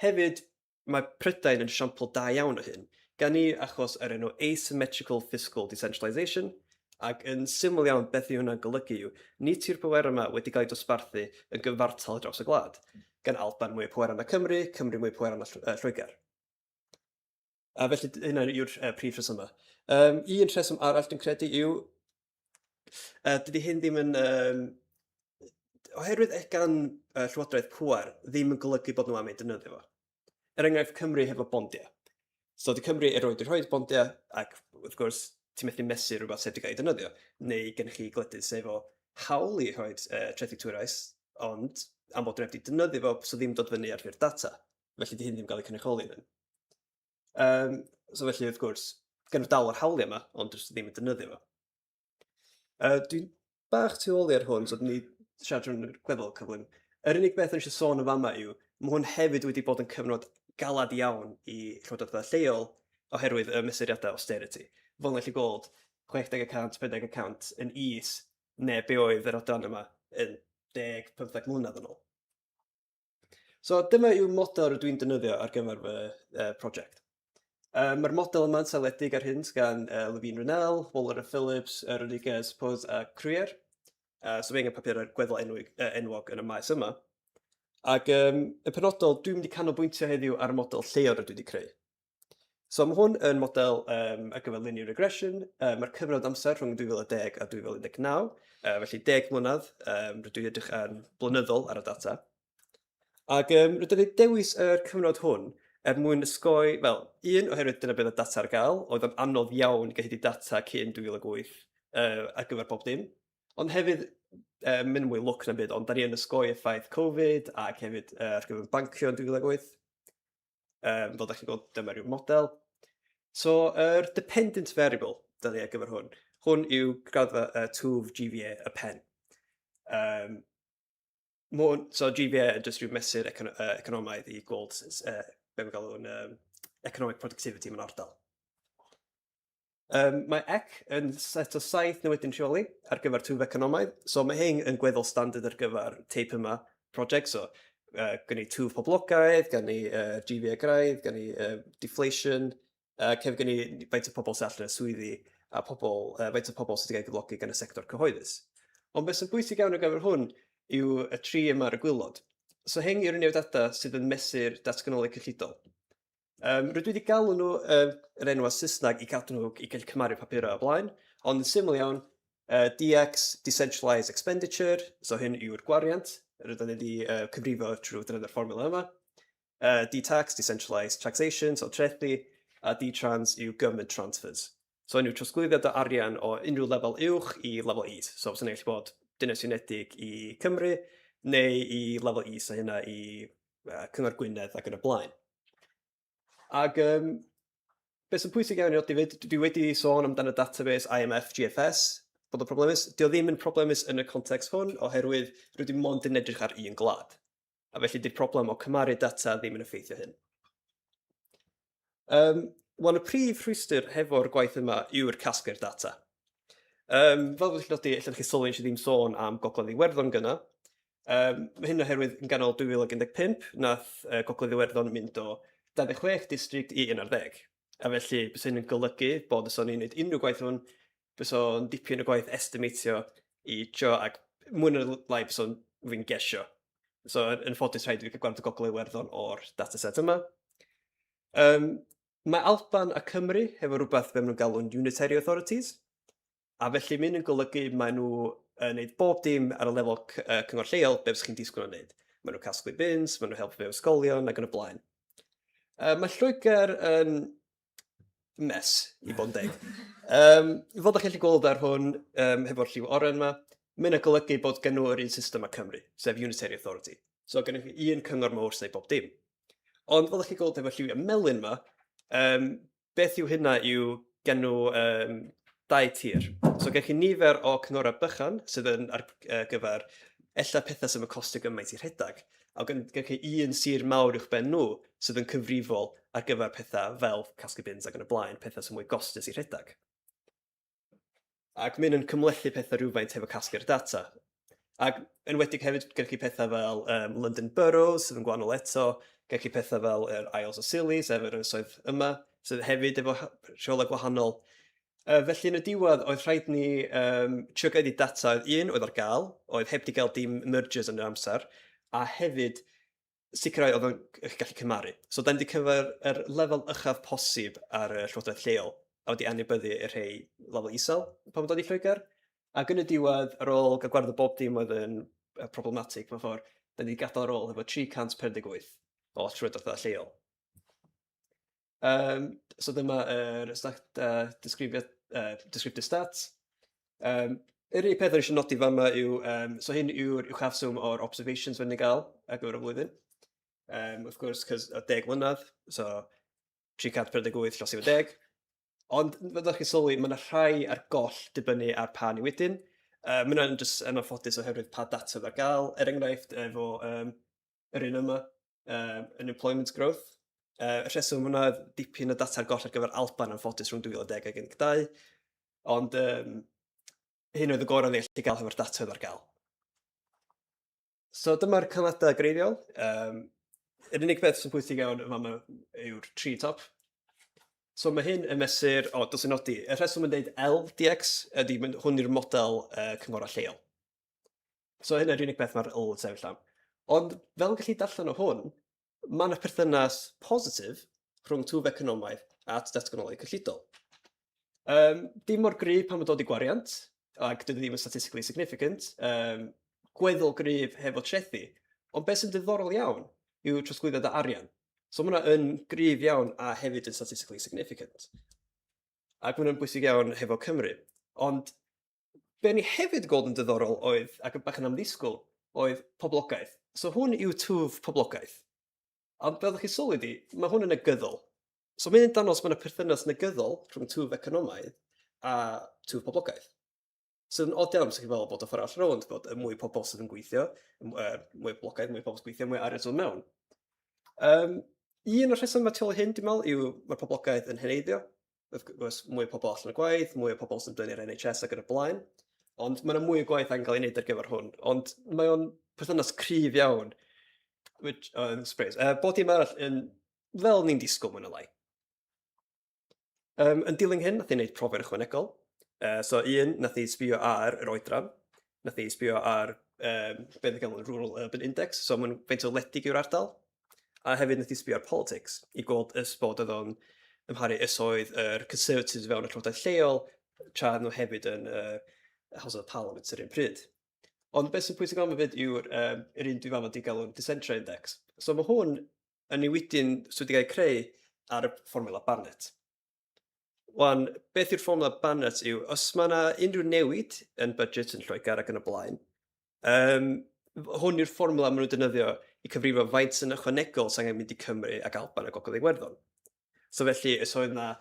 Hefyd, mae Prydain yn esiampl da iawn o hyn, gan ni achos yr enw asymmetrical fiscal decentralisation, Ac yn syml iawn, beth yw hwnna'n golygu yw, nid yw'r pwerau yma wedi cael eu dosbarthu yn gyfartal draws y gwlad. Gan Alban mwy o pwerau na Cymru, Cymru mwy o pwerau na Lloegr. A felly hynna yw'r prif rhesymau. Un rheswm arall dwi'n credu yw, dydy hyn ddim yn... Oherwydd gan Llywodraeth pŵer ddim yn golygu bod nhw am ei defnyddio fo. Er enghraifft, Cymru hefo bondiau. So 'di Cymru erioed 'di rhoid bondiau, ac wrth gwrs ti'n methu mesur rhywbeth sydd wedi cael ei defnyddio, neu gennych chi gwledydd sydd efo hawl i rhoid trethi twyrais, ond am bod nhw heb 'di defnyddio fo, so ddim dod fyny ar ffurf data. Felly 'di hyn ddim gael ei cynrychioli yn hyn. So felly wrth gwrs, gen nhw dal yr hawliau yma, ond jyst ddim yn defnyddio fo. Dwi'n bach tu ôl i ar hwn, so dwi'n mynd siarad trwy'n gweddol cyflym. Yr unig beth o'n eisiau sôn yn fama yw, mae hwn hefyd wedi bod yn cyfnod galad iawn i llywodraethau lleol oherwydd y mesuriadau austerity. Fel ni'n gallu gweld, 60 y cant, 50 y cant yn is neu be oedd yr adran yma yn 10, 15 mlynedd yn ôl. So dyma yw'r model rydw i'n defnyddio ar gyfer fy prosiect. Mae'r model yma'n seiliedig ar hyn gan Levine Renell, Waller a Phillips, Rodriguez, Poz a Kruyer. So mae angen papurau gweddol enwig, enwog yn y maes yma. Ac um, yn penodol, dwi'n mynd i canolbwyntio heddiw ar y model lleol rydw i wedi creu. So mae hwn yn model um, ar gyfer linear regression. Mae'r cyfnod amser rhwng 2010 a 2019, felly 10 mlynedd, rydw i edrych ar blynyddol ar y data. Ac rydw i dewis yr cyfnod hwn er mwyn ysgoi, fel, un, oherwydd dyna beth oedd data ar gael, oedd yn anodd iawn i gael hyd i data cyn 2008 ar gyfer bob dim. Ond hefyd, mynd mwy lwc na'n byd, ond da ni yn ysgoi effaith Covid ac hefyd ar gyfer bancio yn 2008. Fel da chi'n gweld, dyma rhyw model. So, yr dependent variable, da ni ar gyfer hwn, hwn yw graddfa twf GVA y pen. Hwn, so GVA yn jyst rhyw mesur economaidd i gweld be mae'n galw'n economic productivity mewn ardal. Mae ec yn set o 7 newidyn rheoli ar gyfer twf economaidd, so mae hyn yn gweddol standard ar gyfer teip yma project, so gen i twf poblogaidd, gen i GVA graidd, gen i deflation, ac hefyd gen i faint o pobl sy'n allan o swyddi a pobl, faint o pobl sydd wedi cael eu cyflogi gan y sector cyhoeddus. Ond beth sy'n bwysig iawn ar gyfer hwn yw y tri yma ar y gwylod. So hyn yw'r newidiadau sydd yn mesur datganoli cyllidol. Rydw i wedi galw nhw yr enwau Saesneg i cadw nhw i gallu cymharu papurau o blaen, ond yn syml iawn, DX, Decentralised Expenditure, so hyn yw'r gwariant, rydyn ni wedi cyfrifo trwy defnyddio'r fformula yma. D-Tax, Decentralised Taxation, so trethi, a D-Trans yw Government Transfers. So unrhyw trosglwyddiad o arian o unrhyw lefel uwch i lefel is. So fysa gallu bod Deyrnas Unedig i Cymru, neu i lefel is a hynna i Cyngor Gwynedd ac yn y blaen. Ac beth sy'n pwysig iawn i nodi fyd, dwi wedi sôn amdano database IMF GFS, bod yn problemus. Dio ddim yn problemus yn y context hwn, oherwydd rydw i mond yn edrych ar un gwlad. A felly di'r problem o cymharu data ddim yn effeithio hyn. Wan, y prif rhwystr hefo'r gwaith yma yw'r casglu'r data. Fel ydych chi'n nodi, allwch chi sylwi nes i ddim sôn am Gogledd Iwerddon gynna. Mae hyn oherwydd yn ganol 2015, nath Gogledd Iwerddon mynd o 26 district i 11. A felly, bys hyn yn golygu bod os o'n i'n gwneud unrhyw gwaith hwn, bys o'n dipyn o gwaith estimatio i trio ac mwy na lai bys o'n fi'n gesio. So, yn ffodus rhaid i fi gael gwared o Gogledd Iwerddon o'r dataset yma. Mae Alban a Cymru hefo rhywbeth be maen nhw'n galw'n unitary authorities, a felly mae hyn yn golygu maen nhw yn neud bob dim ar y lefel cyngor lleol be fysa chi'n disgwyl nhw'n neud. Maen nhw'n casglu bins, maen nhw'n helpu efo ysgolion ac yn y blaen. Mae Lloegr yn mess, i bod yn deg. Fel dach chi'n gallu gweld ar hwn, hefo'r lliw oren yma, mae hynna'n golygu bod gen nhw yr un system â Cymru, sef unitary authority. So gennych chi un cyngor mawr sy'n neud bob dim. Ond fel ydych chi'n gweld efo lliwiau melyn yma, beth yw hynna yw gen nhw dau tir. So gen chi nifer o cyngorau bychan sydd yn ar gyfer ella pethau sydd yn costio gymaint i rhedeg. A gen chi un sir mawr uwch ben nhw sydd yn cyfrifol ar gyfer pethau fel casglu bins ac yn y blaen, pethau sy'n mwy gostus i rhedeg. Ac mae hyn yn cymhlethu pethau rhywfaint hefo casglu'r data. Ac yn enwedig hefyd, gennych chi pethau fel London Boroughs, sydd yn gwahanol eto, gennych chi pethau fel yr Isles of Scilly, sef yr ynysoedd yma, sydd hefyd efo rheolau gwahanol. Felly yn y diwedd, oedd rhaid ni trio gael i data, oedd un oedd ar gael, oedd heb di gael dim mergers yn yr amser, a hefyd sicrhau oedd o'n gallu cymharu. So, da ni wedi cyfer yr lefel uchaf posib ar y llywodraeth lleol, a wedi anwybyddu y rhai lefel isel pan mae'n dod i Lloegr. Ac yn y diwedd, ar ôl cael gwared o bob dim oedd yn problematic mewn ffordd, da ni wedi gadael ar ôl efo 348 o llywodraethau lleol. So dyma yr stat, disgrifiad, descriptive stats. Yr unig peth o'n eisiau nodi fama yw, so hyn yw'r uchafswm o'r observations fe'n ni gael ar gyfer y flwyddyn. Wrth gwrs, cos o 10 mlynedd, so 348 dros 10. Ond fel ydych chi'n sylwi, mae yna rhai ar goll dibynnu ar pa newidyn. Mae hwnna'n jyst yn anffodus oherwydd pa data oedd ar gael. Er enghraifft, efo yr un yma, unemployment growth. Y rheswm hwnna oedd dipyn o data ar goll ar gyfer Alban anffodus rhwng 2010 ac 12, ond hyn oedd y gorau ni allu gael hefo'r data oedd ar gael. So dyma'r canlyniadau greiddiol. Yr unig beth sy'n pwysig iawn yma yw'r tri top. So mae hyn yn mesur, o, dos i nodi, y rheswm yn dweud LDX ydy, hwn yw'r model cynghorau lleol. So hynna'r unig beth mae'r L yn sefyll am. Ond fel yn gallu darllen o hwn, mae yna perthynas positif rhwng twf economaidd at datganoli cyllidol. Dim mor gryf pan mae'n dod i gwariant, ac dydy ddim yn statistically significant, gweddol gryf hefo trethi, ond beth sy'n diddorol iawn yw trosglwyddiad o arian. So mae hwnna yn gryf iawn a hefyd yn statistically significant. Ac mae hwnna'n bwysig iawn hefo Cymru. Ond be ni hefyd gweld yn diddorol oedd, ac yn bach yn amddisgwyl, oedd poblogaeth. So hwn yw twf poblogaeth. Ond fel ydych chi'n sylwi di, mae hwn yn negyddol. So mae'n dangos mae yna perthynas negyddol rhwng twf economaidd a twf poblogaeth. Sydd yn od iawn, os ydych chi'n meddwl bod y ffordd arall rownd, bod y mwy pobl sydd yn gweithio, mwy o boblogaeth, mwy o pobl sy'n gweithio, mwy o arian sydd mewn. Un o'r rhesymau tu ôl hyn, dwi'n meddwl, yw mae'r poblogaeth yn heneiddio. Wrth gwrs, mwy o pobl allan o gwaith, mwy o pobl sy'n dibynnu ar NHS ac yn y blaen. Ond mae yna mwy o gwaith angen cael ei wneud ar gyfer hwn. Ond mae o'n perthynas cryf iawn, which, oh, surprise. Bod dim arall yn fel ni'n disgwyl mwy na lai. Yn dilyn hyn, nath i wneud profiad ychwanegol. So un, nath i sbio ar yr oedran, nath i sbio ar beth yn galw'n Rural Urban Index, so mae'n faint o wledig yw'r ardal. A hefyd nath i sbio ar politics, i gweld ys bod oedd o'n ymharu ys oedd yr Conservatives fewn y llywodraeth lleol, tra nhw hefyd yn House of Parliament yr un pryd. Ond beth sy'n pwysig am hefyd yw'r yr un dwi fama di galw'n Decentra Index. So mae hwn yn newidyn sydd wedi cael ei creu ar y fformula Barnett. Wan, beth yw'r fformula Barnett yw, os mae yna unrhyw newid yn budget yn Lloegr ac yn y blaen, hwn yw'r fformula maen nhw'n defnyddio i cyfrifo faint sy'n ychwanegol sy'n angen mynd i Cymru ac Alban a Gogledd Iwerddon. So felly, os oedd yna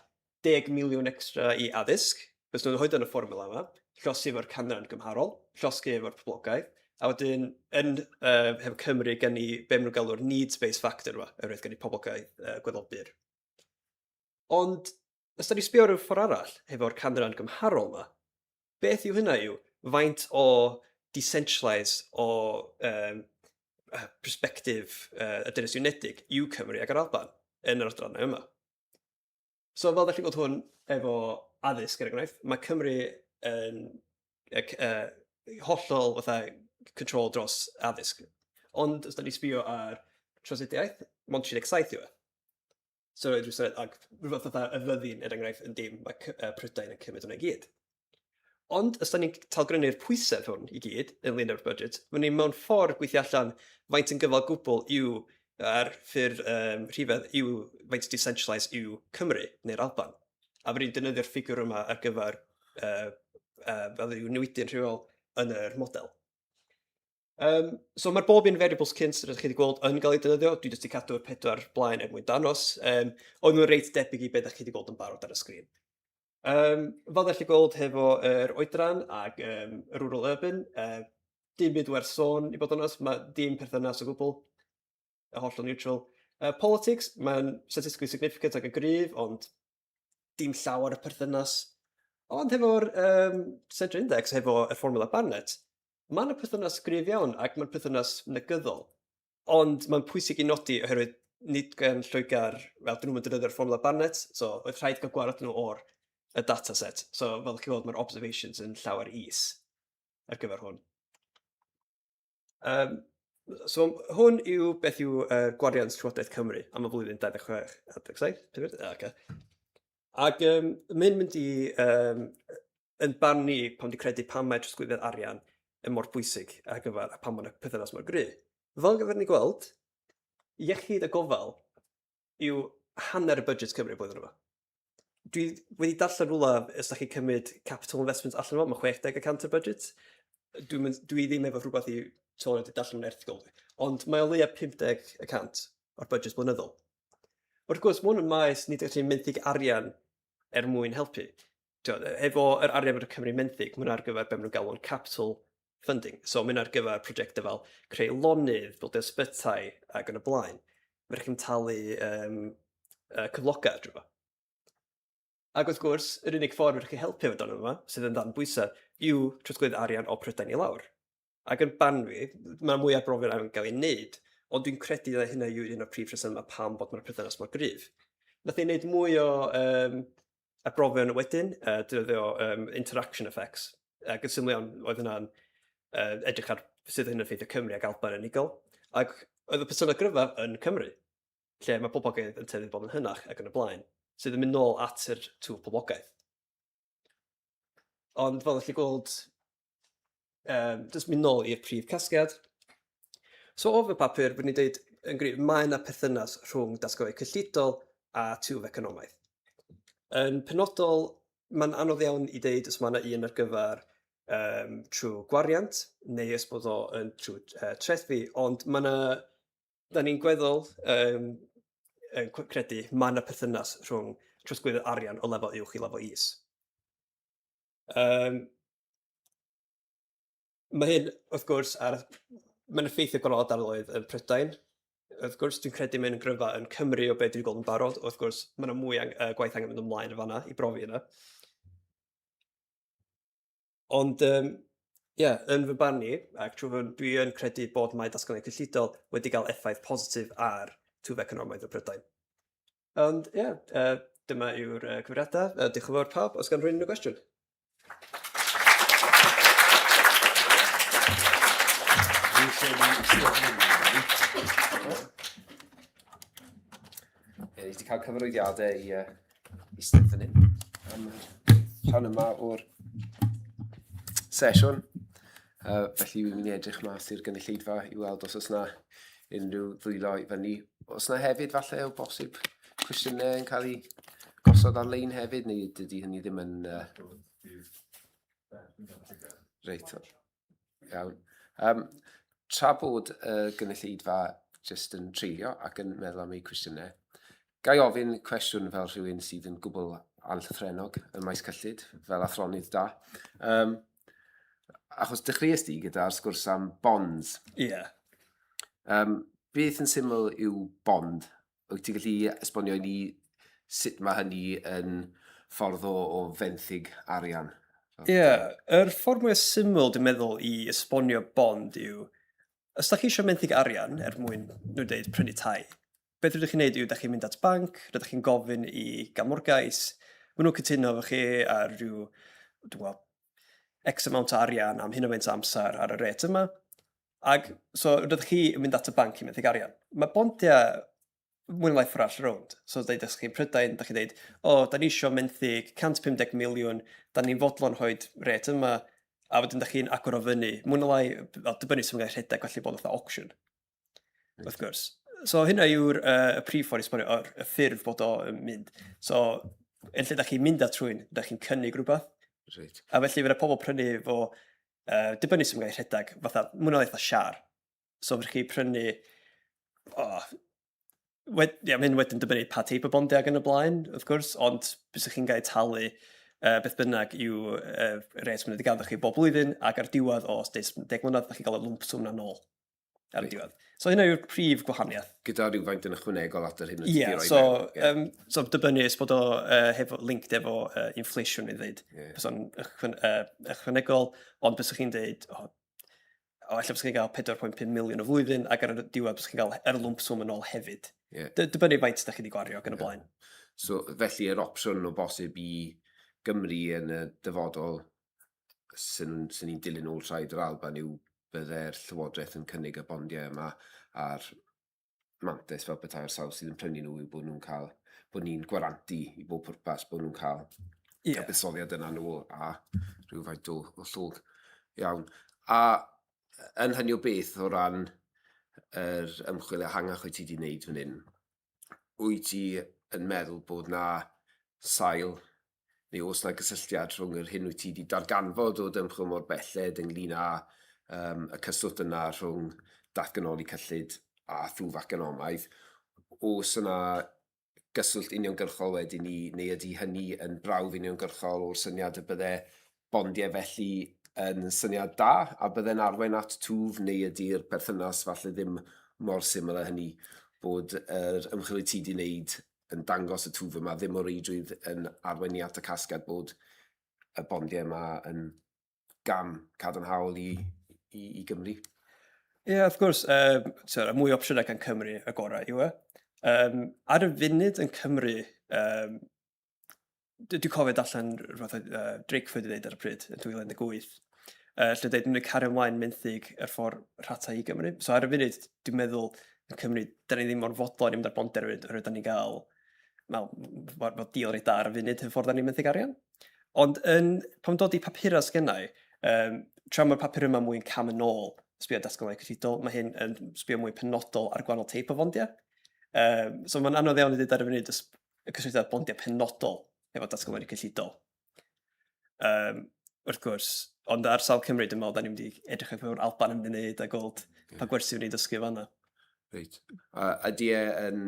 10 miliwn extra i addysg, bys nhw'n rhoi yn y fformula yma, llosgi efo'r canran gymharol, llosgi efo'r poblogaeth, a wedyn yn hefo Cymru gen i be maen nhw'n galw'r needs-based factor yma, oherwydd gen i poblogaeth gweddol byr. Ond, os da ni sbio ar y ffordd arall, hefo'r canran gymharol yma, beth yw hynna yw faint o decentralised o perspective y Deyrnas Unedig yw Cymru ac yr Alban yn yr adrannau yma. So fel ddech chi'n gweld hwn efo addysg er enghraifft, mae Cymru yn hollol fatha control dros addysg. Ond os da ni sbio ar trafnidiaeth, mond 37 yw e. So rwy'n syniad, ac rhywbeth fatha y fyddin, er enghraifft, yn dim, mae Prydain yn cymryd hwnna i gyd. Ond os da ni'n talgrynnu'r pwysedd hwn i gyd ynglyn â'r budget, mae ni mewn ffordd gweithio allan faint yn gyfal gwbl yw ar ffurf rhifedd yw faint decentralised yw Cymru neu'r Alban. A fydden ni'n defnyddio'r ffigwr yma ar gyfer fel yw newidyn rhywol yn yr model. So mae'r bob un variables cynt rydych chi wedi gweld yn cael ei defnyddio. Dwi jyst wedi cadw'r pedwar blaen er mwyn danos. Oedd nhw'n reit debyg i beth ydych chi wedi gweld yn barod ar y sgrin. Fel ydych chi'n gweld hefo yr oedran ac y rural urban, dim byd werth sôn i bod yn onest, mae dim perthynas o gwbl, y hollol neutral. Politics, mae'n statistically significant ac yn gryf, ond dim llawer o perthynas. Ond hefo'r Central Index, hefo y fformula Barnett, mae yna perthynas gryf iawn ac mae'n perthynas negyddol. Ond mae'n pwysig i nodi oherwydd nid gan Lloegr, wel, dyn nhw'n defnyddio'r fformula Barnett, so oedd rhaid cael gwared nhw o'r y data set. So fel chi'n gweld, mae'r observations yn llawer is ar gyfer hwn. So hwn yw beth yw gwariant Llywodraeth Cymru am y flwyddyn 26 a 27, pump, okay. Ac mae'n mynd i yn barn ni pam di credu pam mae trosglwyddiad arian yn mor bwysig ar gyfer a pam mae'n perthynas mor gry. Fel gyfer ni gweld, iechyd a gofal yw hanner y budget Cymru blwyddyn yma. Dwi wedi darllen rhywle, os da chi'n cymryd capital investment allan o, mae 60% o'r budget. Dwi ddim efo rhywbeth i sôn wedi darllen mewn erthygl, ond mae o leia 50% o'r budget blynyddol. Wrth gwrs, mae hwn yn maes nid ydych chi'n menthyg arian er mwyn helpu. Tibod, efo yr arian mae'r Cymru menthyg, mae hwnna ar gyfer be maen nhw'n galw'n capital funding. So mae hwnna ar gyfer prosiectau fel creu lonydd, bildio ysbytai ac yn y blaen. Mae chi'n talu cyflogau drwy fo. Ac wrth gwrs, yr unig ffordd fedrwch chi helpu efo dan yma, sydd yn dan bwysau, yw trosglwyddo arian o Prydain i lawr. Ac yn barn fi, mae mwy o brofiad angen gael ei wneud, ond dwi'n credu na hynna yw un o'r prif rhesymau pam bod mae'r perthynas mor gryf. Nath ei wneud mwy o arbrofion wedyn, defnyddio interaction effects, ac yn syml iawn, oedd hynna'n edrych ar sydd yn effeithio Cymru ac Alban yn unigol, ac oedd y perthynas gryfaf yn Cymru, lle mae poblogaeth yn tueddu bod yn hynach ac yn y blaen, sydd yn mynd nôl at yr twf poblogaeth. Ond fel allwch gweld, jyst mynd nôl i'r prif casgliad. So o fy papur, byddwn i'n dweud yn gryf, mae yna perthynas rhwng datganoli cyllidol a twf economaidd. Yn penodol, mae'n anodd iawn i ddeud os mae yna un ar gyfer trwy gwariant neu os bod o yn trwy trethu, ond mae yna, da ni'n gweddol yn credu mae yna perthynas rhwng trosglwyddo arian o lefel uwch i lefel is. Mae hyn, wrth gwrs, ar, mae'n effeithio gwahanol ardaloedd yn Prydain. Wrth gwrs, dwi'n credu mae'n gryfa yn Cymru o beth dwi'n gweld yn barod. Wrth gwrs, mae yna mwy gwaith angen mynd ymlaen yn fanna i brofi yna. Ond, ie, yeah, yn fy barn i, ac trwy fy, dwi yn credu bod mae datganoli cyllidol wedi cael effaith positif ar twf economaidd y Prydain. Ond, ie, yeah, dyma yw'r cyfrifiadau. Diolch yn fawr pawb. Os gan rhywun unrhyw gwestiwn? Ie, ni wedi cael cyfarwyddiadau i eistedd fan hyn am y rhan yma o'r sesiwn. Felly wi'n mynd i edrych mas i'r gynulleidfa i weld os oes 'na unrhyw ddwylo i fyny. Oes 'na hefyd falle o bosib cwestiynau yn cael eu gosod ar-lein hefyd, neu dydy hynny ddim yn... Reit, iawn. Tra bod y gynulleidfa jyst yn treulio ac yn meddwl am eu cwestiynau, ga i ofyn cwestiwn fel rhywun sydd yn gwbl anllythrennog ym maes cyllid, fel athronydd da? Achos dechreuais di gyda'r sgwrs am bonds. Ie. Yeah. Beth yn syml yw bond? Wyt ti'n gallu esbonio i ni sut mae hynny yn ffordd o fenthyg arian? Ie, yeah, yr ffordd mwyaf syml dwi'n meddwl i esbonio bond yw, os da chi eisiau menthyg arian er mwyn, nhw'n dweud, prynu tai, beth rydych chi'n neud yw, da chi'n mynd at banc, rydych chi'n gofyn i gael morgais, maen nhw'n cytuno efo chi ar rhyw, dwi'n gwybod, X amount o arian am hyn o faint o amser ar y rate yma. Ac so rydych chi yn mynd at y banc i menthyg arian. Mae bondiau mwy neu lai ffordd arall rownd. So dweud os chi'n Prydain, da chi'n dweud, o, oh, da ni eisiau menthyg 150 miliwn, da ni'n fodlon rhoi rate yma, a wedyn da chi'n agor o fyny. Mwy neu lai, wel, dibynnu sy'n cael rhedeg, felly bod fatha auction. Wrth gwrs. So hynna yw'r y prif ffordd i esbonio, o'r y ffurf bod o'n mynd. So, yn lle da chi'n mynd at rhywun, da chi'n cynnig rhywbeth. Reit. A felly fydd pobl prynu fo, dibynnu sy'n cael ei rhedeg, fatha, mwy neu lai fatha siar. So fydych chi prynu, oh, ia, mae hyn wedyn dibynnu pa teip o bondiau ac yn y blaen, wrth gwrs, ond bysych chi'n cael talu beth bynnag yw rate maen nhw wedi gadw chi bob blwyddyn, ac ar diwedd o, os 10 mlynedd, da chi'n cael y lwmp swm na nôl ar y diwedd. So hynna yw'r prif gwahaniaeth. Gyda rhywfaint yn ychwanegol at yr hyn wyt ti 'di roi so, mewn. Ie, so dibynnu os bod o hefo, linked efo inflation i ddeud. Bysa o'n ychwanegol, ond bysach chi'n deud, o, o ella bysach chi'n cael 4.5 miliwn y flwyddyn, ac ar y diwedd bysach chi'n cael yr lwmp swm yn ôl hefyd. Dibynnu faint da chi wedi gwario ac yn y blaen. So felly yr opsiwn o bosib i Gymru yn y dyfodol sy'n sy'n ni'n dilyn ôl traed yr Alban yw bydde'r Llywodraeth yn cynnig y bondiau yma a'r mantais fel petai'r sawl sydd yn prynu nhw yw bod nhw'n cael, bod ni'n gwarantu i bob pwrpas bod nhw'n cael y buddsoddiad yna nôl a rhywfaint o llog. Iawn. A yn hynny o beth o ran yr ymchwil ehangach wyt ti wedi wneud fan hyn, wyt ti yn meddwl bod 'na sail neu oes 'na gysylltiad rhwng yr hyn wyt ti wedi darganfod o dy ymchwil mor belled ynglyn â um, y cyswllt yna rhwng datganoli cyllid a thwf economaidd, oes yna gyswllt uniongyrchol wedyn ni, neu ydy hynny yn brawf uniongyrchol o'r syniad y bydde bondiau felly yn syniad da a bydde'n arwain at twf, neu ydy'r perthynas falle ddim mor syml â hynny, bod yr ymchwil wyt ti 'di wneud yn dangos y twf yma ddim o reidrwydd yn arwain ni at y casgliad bod y bondiau yma yn gam cadarnhaol i Gymru? Ie, yeah, wrth gwrs, so, y mwy o opsiynau gan Cymru, y gorau yw e. Ar y funud yn Cymru, dwi'n cofio darllen rhywbeth oedd Drakeford wedi dweud ar y pryd, yn 2018. Lle dweud, mynd cario ymlaen menthyg yr ffordd rhatau i Gymru. So ar y funud, dwi'n meddwl, yn Cymru, da ni ddim mor fodlon i mynd ar bondiau ar y funud, oherwydd da ni'n gael, wel, mae deal reit da ar y funud, y ffordd da ni'n menthyg arian. Ond yn, pan dod i papurau sgennau, tra mae'r papur yma mwy'n cam yn ôl, sbio datganoli cyllidol, mae hyn yn sbio mwy penodol ar gwahanol teip o fondiau. So mae'n anodd iawn i ddweud ar y funud y cysylltiad bondiau penodol efo datganoli cyllidol. Wrth gwrs, ond ar sawl Cymru, dwi'n meddwl, da ni'n mynd i edrych ar beth mae'r Alban yn mynd i wneud a gweld pa gwersi wneud dysgu fanna. Reit. Ydy e yn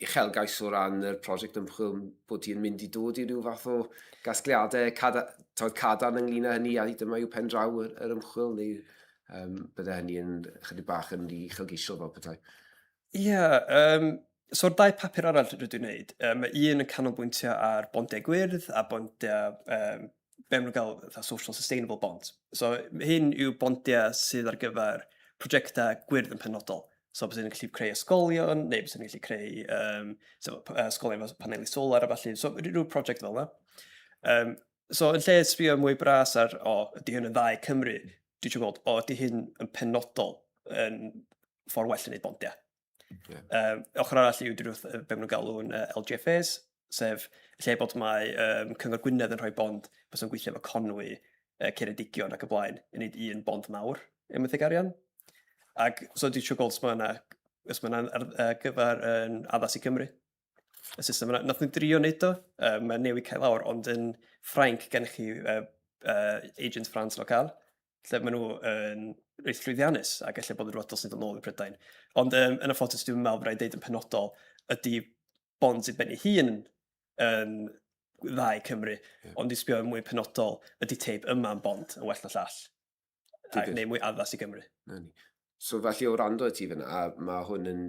uchelgais o ran yr prosiect ymchwil bod ti'n mynd i dod i ryw fath o gasgliadau cada, cadarn ynglyn â hynny a dyma yw pen draw yr, yr ymchwil neu bydde hynny yn chydig bach yn rhy uchelgeisiol fel petai? Ie, yeah, so'r dau papur arall rydw i'n gwneud, mae un yn canolbwyntio ar bondiau gwyrdd a bondiau, be maen nhw'n gael fatha social sustainable bonds. So hyn yw bondiau sydd ar gyfer prosiectau gwyrdd yn penodol. So bys nhw'n gallu creu ysgolion, neu bys nhw'n gallu creu so, ysgolion efo paneli solar a ballu. So rhyw prosiect fel yna. So yn lle sbio mwy bras ar, o, ydy hyn yn dda i Cymru, dwi eisiau gweld, o, ydy hyn yn penodol yn ffordd well yn neud bondiau. Yeah. Ochr arall yw drwy be maen nhw'n galw'n LGFAs, sef lle bod mae Cyngor Gwynedd yn rhoi bond bys yn gweithio efo Conwy, Ceredigion ac y blaen, i wneud un bond mawr i mythyg arian. Ac so dwi eisiau gweld os mae yna, os mae yna ar, gyfer yn addas i Cymru. Y system yna. Nath nhw drio wneud o, mae newid cael lawr, ond yn Ffrainc gennych chi Agent France Local, lle maen nhw yn reit llwyddiannus ac ella bod yn rhywbeth dylsyn dod nôl i Prydain. Ond yn y ffordd dwi'n meddwl rhaid deud yn penodol ydy bonds i ben ei hun yn dda i Cymru, ond i sbio yn mwy penodol ydy teip yma yn bond yn well na llall. A, neu mwy addas i Gymru. Na ni. So felly o wrando i ti fyna, mae hwn yn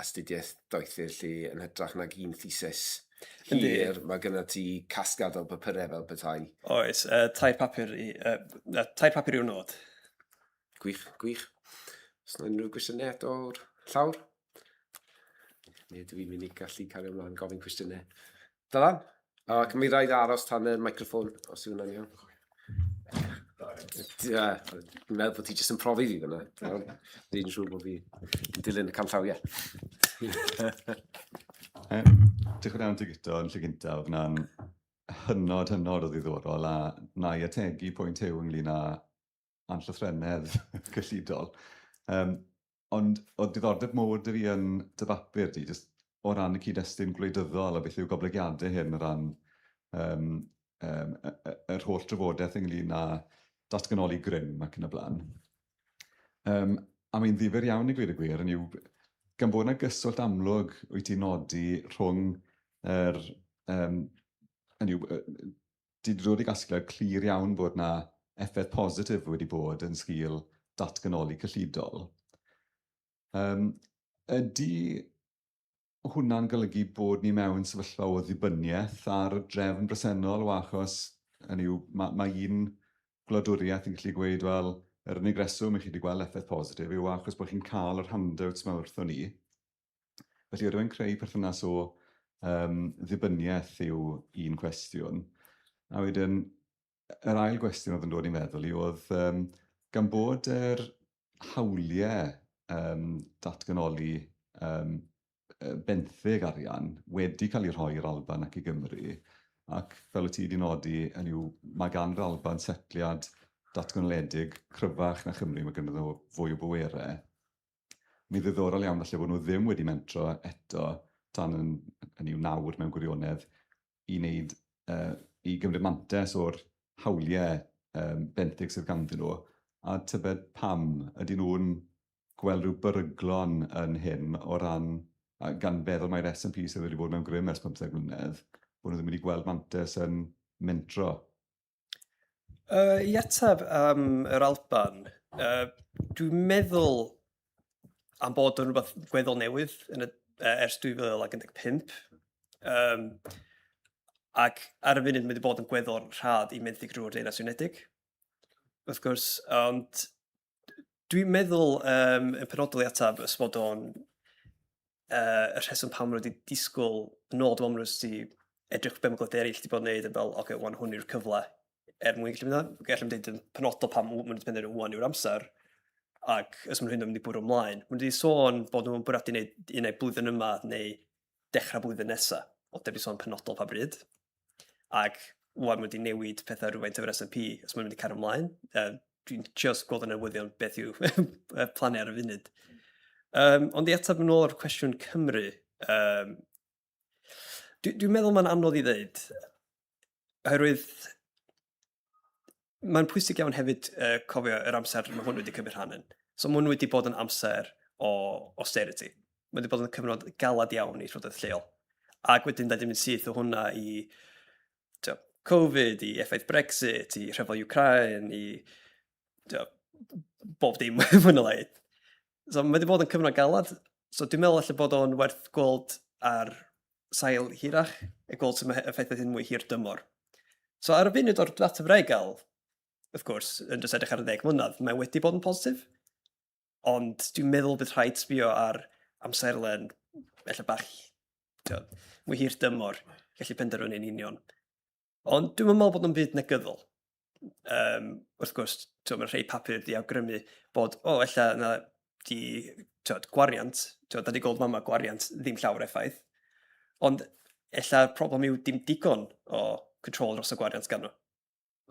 astudiaeth doethur lle yn hytrach nag un thesis hir, mae gyda ti casgliad o bapurau fel petai. Oes, tair papur i, tair papur yw'r nod. Gwych, gwych. Os yna unrhyw gwestiynau eto o'r llawr? Neu dw i'n mynd i gallu cario ymlaen gofyn cwestiynau. Dylan? Ac mi rhaid aros tan y microffon, os yw hwnna'n iawn. Ie, dwi'n meddwl bod ti jyst yn profi fi fyna. Dwi'n siŵr bod fi yn dilyn y canllawiau. Diolch yn iawn ti Guto yn lle gyntaf, oedd hwnna'n hynod, hynod o ddiddorol a na i ategu pwynt Huw ynglyn â anllythrennedd cyllidol. Ond oedd diddordeb mowr 'da fi yn dy bapur di, jyst o ran y cyd-destun gwleidyddol a beth yw goblygiadau hyn o ran um, yr holl drafodaeth ynglyn â datganoli grym ac yn y blaen. A mae'n ddifyr iawn i gweud y gwir, yn yw, gan bod yna gyswllt amlwg wyt ti'n nodi rhwng yr, hynny yw, 'di dod i gasgliad clir iawn bod 'na effaith positif wedi bod yn sgil datganoli cyllidol. Ydy hwnna'n golygu bod ni mewn sefyllfa o ddibyniaeth ar y drefn bresennol o achos, hynny yw, mae, mae un gwladwriaeth yn gallu gweud, wel, yr unig reswm i chi wedi gweld effaith positif yw achos bod chi'n cael yr handouts yma wrthon ni. Felly ydw i'n creu perthynas o ddibyniaeth yw un cwestiwn. A wedyn, yr ail gwestiwn oedd yn dod i'n meddwl i oedd, gan bod yr hawliau datganoli benthyg arian wedi cael eu rhoi i'r Alban ac i Gymru, ac fel wyt ti wedi nodi, hynny yw, mae gan yr Alban setliad datganoledig cryfach na Chymru, mae ganddyn nhw fwy o bwerau. Mae'n ddiddorol iawn falle bod nhw ddim wedi mentro eto tan yn, hynny yw nawr mewn gwirionedd, i wneud, i gymryd mantais o'r hawliau benthyg sydd ganddyn nhw, a tybed pam ydyn nhw'n gweld rhyw beryglon yn hyn o ran, gan feddwl mai'r SNP sydd wedi bod mewn grym ers 15 mlynedd, bod nhw ddim wedi gweld mantais yn mentro. I ateb am yr Alban, dwi'n meddwl am bod yn rhywbeth gweddol newydd yn y, ers 2015. Ac ar y funud mae wedi bod yn gweddol rhad i menthyg drwy'r Deyrnas Unedig, wrth gwrs, ond dwi'n meddwl yn penodol i ateb os bod o'n y rheswm pam maen nhw wedi disgwyl yn ôl, dwi'n meddwl maen nhw jyst 'di edrych be mae gwledydd eraill wedi bod yn wneud a fel, ocê, wan hwn yw'r cyfle. er mwyn gallu mynd ymlaen. Gallwn dweud yn penodol pam maen nhw wedi penderfynu ŵan yw'r amser, ac os maen nhw'n mynd i bwrw ymlaen. Maen nhw wedi sôn bod nhw'n bwriadu wneud un ai blwyddyn yma neu dechrau blwyddyn nesaf, ond dim wedi sôn penodol pa bryd. Ac ŵan maen nhw wedi newid pethau rhywfaint efo'r S&P, os maen nhw'n mynd i cario ymlaen. Dwi'n just gweld y newyddion beth yw y planau ar y funud. Ond i ateb yn ôl o'r cwestiwn Cymru, dwi'n meddwl mae'n anodd i ddeud, oherwydd mae'n pwysig iawn hefyd cofio yr amser mae hwn wedi cymryd rhan yn. So mae hwn wedi bod yn amser o austerity. Mae wedi bod yn cyfnod galad iawn i llywodraeth lleol. Ac wedyn da ni'n mynd syth o hwnna i tio, Covid, i effaith Brexit, i rhyfel Ukraine, i tio, bob dim fwy na lai. So mae wedi bod yn cyfnod galad. So dwi'n meddwl allai bod o'n werth gweld ar sail hirach, a gweld sut mae effaith hyn mwy hir dymor. So ar y funud o'r data fydda i gael, wrth gwrs, yn jyst edrych ar y 10 mlynedd, mae wedi bod yn positif, ond dwi'n meddwl bydd rhaid sbio ar amserlen ella bach tibod, mwy hir dymor, gallu penderfynu yn union. Ond dwi'm yn meddwl bod o'n byd negyddol. Wrth gwrs, tibod, mae rhai papur 'di awgrymu bod, o, ella na 'di, tibod, gwariant, tibod, da ni gweld fama gwariant ddim llawer effaith, ond ella'r problem yw dim digon o control dros y gwariant gan nhw.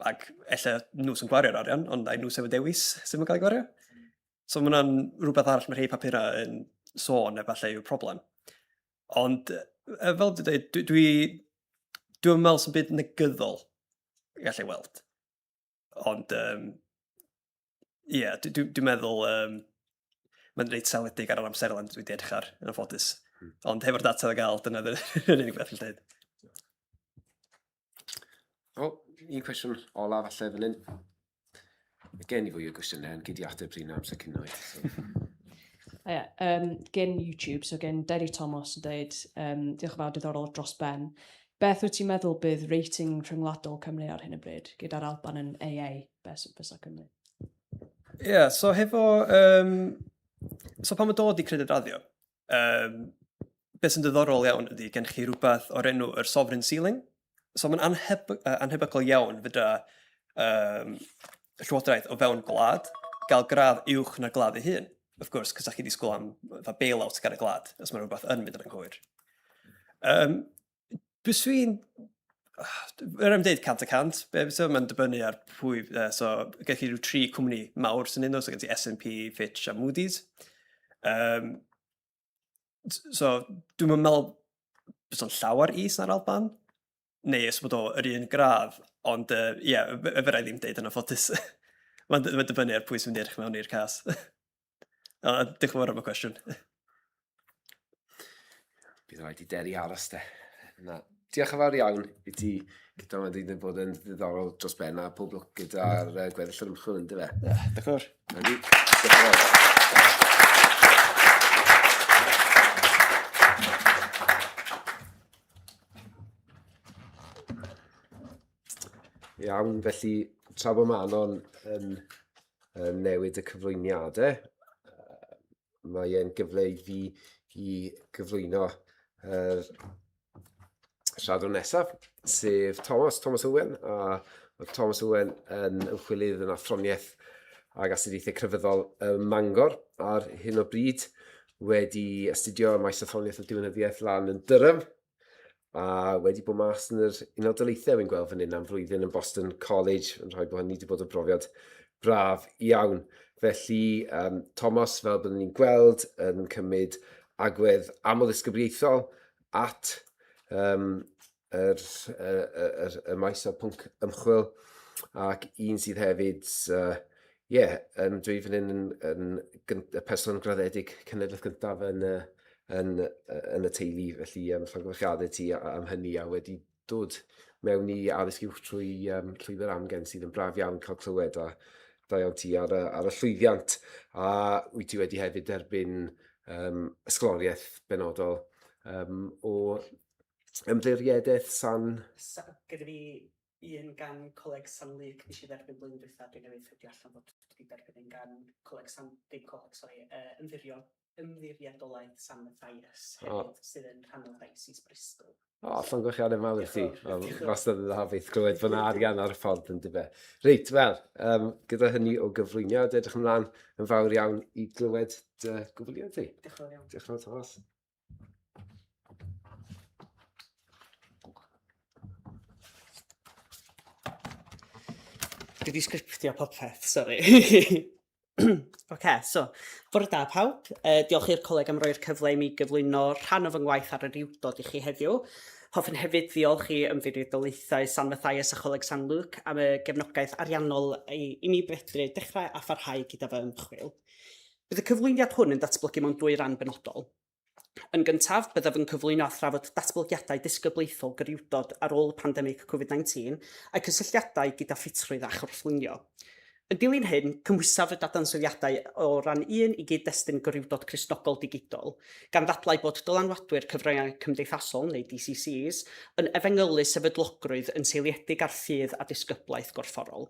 Ac ella nhw sy'n gwario'r arian, ond ai nhw sydd efo dewis sut mae'n cael ei gwario? So mae hwnna'n rhywbeth arall mae rhai papurau yn sôn efallai yw'r problem. Ond fel dwi'n dweud, dwi'n meddwl sy'n byd negyddol gallai weld. Ond ie, yeah, dwi'n dwi, dwi meddwl mae'n reit seledig ar yr amserlen dwi wedi edrych ar, yn anffodus. Ond hefo'r data o gael, dyna yr unig beth dwi'n dweud. O, un cwestiwn ola falle fan hyn. Gen i fwy o gwestiynau, ond gei di ateb rheina amser cino. So. Ie, yeah, gen YouTube, so gen Derry Thomas yn dweud, diolch yn fawr, diddorol dros ben. Beth wyt ti'n meddwl bydd rating rhyngwladol Cymru ar hyn o bryd, gyda'r Alban yn AA, beth fysa Cymru? Ie, yeah, so hefo... So pan mae dod i credyd raddio, beth sy'n diddorol iawn ydy gen chi rhywbeth o'r enw yr sovereign ceiling. So mae'n anhebygol iawn fydda llywodraeth o fewn gwlad gael gradd uwch na'r gwlad ei hun. Wrth gwrs, cos chi disgwyl am fatha bailout gan y gwlad, os mae rhywbeth yn mynd yn anghywir. Byswn i'n... Yr am dweud 100%, be fysa, mae'n dibynnu ar pwy, so gen chi rhyw tri cwmni mawr sy'n un, so gen ti S&P, Fitch a Moody's. So dwi'm yn meddwl bysa o'n llawer is na'r Alban, neu os bod o yr un gradd, ond ie, yeah, fedra i ddim deud yn anffodus. Mae'n ma dibynnu ar pwy sy'n mynd i edrych mewn i'r cas. Diolch yn fawr am y cwestiwn. Bydd rhaid i Deri aros de. Na. Diolch yn fawr iawn i ti gyda mae'n dweud bod yn ddiddorol dros ben a pob lwc gyda'r gweddill yr ymchwil yn dyfe. Ie, diolch yn fawr. Diolch yn fawr. Iawn, felly tra bod Manon yn, yn newid y cyflwyniadau, mae e'n gyfle i fi i gyflwyno yr siaradwr nesaf, sef Thomas, Thomas Owen, a mae Thomas Owen yn ymchwilydd yn athroniaeth ag astudiaethau crefyddol ym Mangor ar hyn o bryd, wedi astudio maes athroniaeth a diwinyddiaeth lan yn Durham, a wedi bod mas yn yr Unol Daleithiau, fi'n gweld fan hyn am flwyddyn yn Boston College, yn rhaid bod hynny wedi bod yn brofiad braf iawn. Felly, Thomas, fel byddwn ni'n gweld, yn cymryd agwedd amlddisgybliaethol at yr, yr, yr, y maes o'r pwnc ymchwil, ac un sydd hefyd, yeah, dwi fan hyn yn, yn, yn, y person graddedig cenedlaeth gyntaf yn, yn, yn y teulu, felly llongyfarchiadau ti am hynny a wedi dod mewn i addysg uwch trwy llwybr amgen sydd yn braf iawn cael clywed a da iawn ti ar y, ar y llwyddiant. A wyt ti wedi hefyd derbyn ysgoloriaeth benodol o ymddiriedaeth San... Gyda fi un gan Coleg San Luc nes i dderbyn blwyddyn dwytha, dwi newydd ffeindio allan bod dwi wedi derbyn un gan Coleg San, dim coleg, sori, Ymddiriedolaeth San Matthias hefyd, oh. sydd yn rhan o Diocese Bristol. O, llongyfarchiadau mawr i ti. Wel, wastad yn dda beth clywed bod yna arian ar y ffordd yn dyfe. Reit, wel, um, gyda hynny o gyflwyniad, edrych ymlaen yn fawr iawn i glywed dy gyflwyniad ti. Diolch yn fawr iawn. Diolch yn fawr, Thomas. Dwi wedi sgriptio popeth, sori. Oce, so, bore da pawb. Uh, diolch i'r coleg am roi'r cyfle i mi gyflwyno rhan o fy ngwaith ar yr iwdod i chi heddiw. Hoffwn hefyd ddiolch i Ymddiriedolaethau San Matthias a Choleg San Luc am y gefnogaeth ariannol i, i mi fedru dechrau a pharhau gyda fy ymchwil. Bydd y cyflwyniad hwn yn datblygu mewn dwy ran benodol. Yn gyntaf, byddaf yn cyflwyno a thrafod datblygiadau disgyblaethol gwrywdod ar ôl y pandemig Covid-19 a'u cysylltiadau gyda ffitrwydd a chorfflunio. Yn dilyn hyn, cymhwysaf y dadansoddiadau o ran un i gyd-destun gwrywdod Cristnogol digidol, gan ddadlau bod dylanwadwyr cyfryngau cymdeithasol, neu DCCs, yn efengylu sefydlogrwydd yn seiliedig ar ffydd a disgyblaeth gorfforol.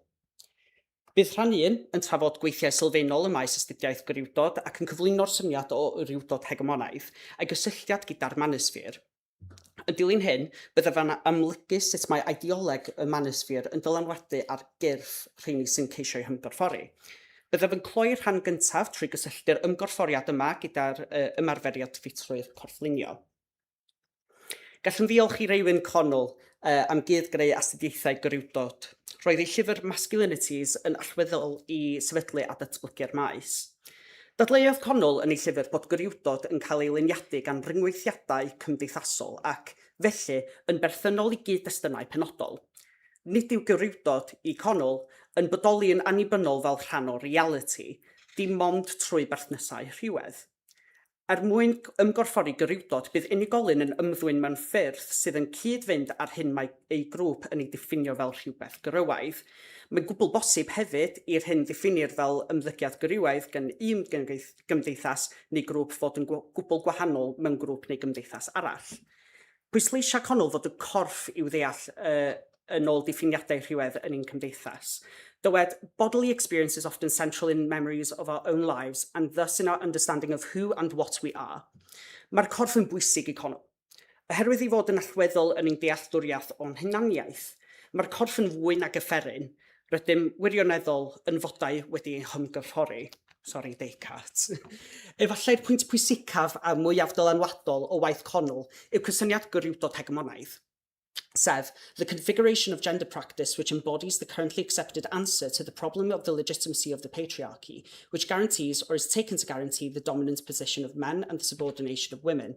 Bydd rhan un yn trafod gweithiau sylfaenol ym maes astudiaeth gwrywdod ac yn cyflwyno'r syniad o wrywdod hegemonaidd a'i gysylltiad gyda'r manosffêr. Yn dilyn hyn, byddaf yn amlygu sut mae ideoleg y manosffêr yn dylanwadu ar gyrff rheini sy'n ceisio'i hymgorffori. Byddaf yn cloi'r rhan gyntaf trwy gysylltu'r ymgorfforiad yma gyda'r ymarferiad ffitrwydd corfflunio. Gallwn ddiolch i Raewyn Connell uh, am gyd-greu astudiaethau gwrywdod. Roedd ei llyfr Masculinities yn allweddol i sefydlu a datblygu'r maes. Dadleuodd Connell yn ei llyfr bod gwrywdod yn cael ei luniadu gan ryngweithiadau cymdeithasol ac, felly, yn berthynol i gyd-destunau penodol. Nid yw gwrywdod, i Connell, yn bodoli yn annibynnol fel rhan o realiti, dim ond trwy berthnasau rhywedd. Er mwyn ymgorffori gwrywdod, bydd unigolyn yn ymddwyn mewn ffyrdd sydd yn cyd-fynd â'r hyn mae eu grŵp yn ei ddiffinio fel rhywbeth gwrywaidd. Mae'n gwbl bosib hefyd i'r hyn ddiffinnir fel ymddygiad gwrywaidd gan un gymdeithas neu grŵp fod yn gwbl gwahanol mewn grŵp neu gymdeithas arall. Pwysleisia Connell fod y corff i'w ddeall yn ôl diffiniadau rhywedd yn ein cymdeithas. Dywed, bodily experience is often central in memories of our own lives and thus in our understanding of who and what we are. Mae'r corff yn bwysig i Connell. Oherwydd ei fod yn allweddol yn ein dealltwriaeth o'n hunaniaeth, mae'r corff yn fwy nag offeryn, Rydym wirioneddol yn fodau wedi eu hymgorffori. Sori, Descartes. Efallai'r pwynt pwysicaf a mwyaf dylanwadol o waith Connell yw cysyniad gwrywdod hegemonaidd, sef the configuration of gender practice which embodies the currently accepted answer to the problem of the legitimacy of the patriarchy, which guarantees or is taken to guarantee the dominant position of men and the subordination of women.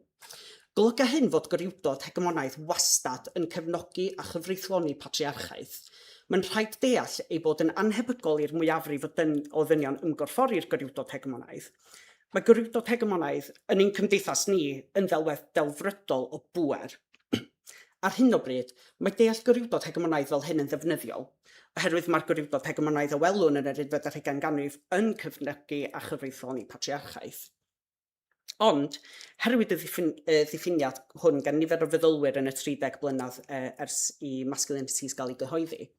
Golyga hyn fod gwrywdod hegemonaidd wastad yn cefnogi a chyfreithloni patriarchaeth. Mae'n rhaid deall ei bod yn annhebygol i'r mwyafrif o dyn o ddynion ymgorffori'r gwrywdod hegemonaidd. Mae gwrywdod hegemonaidd yn ein cymdeithas ni yn ddelwedd delfrydol o bŵer. Ar hyn o bryd, mae deall gwrywdod hegemonaidd fel hyn yn ddefnyddiol, oherwydd mae'r gwrywdod hegemonaidd a welwn yn yr unfed ar hugain ganrif yn cefnogi a chyfreithloni patriarchaeth. Ond, heriwyd y ddiffiniad hwn gan nifer o feddylwyr yn y 30 blynedd ers i Masculinities gael ei gyhoeddi.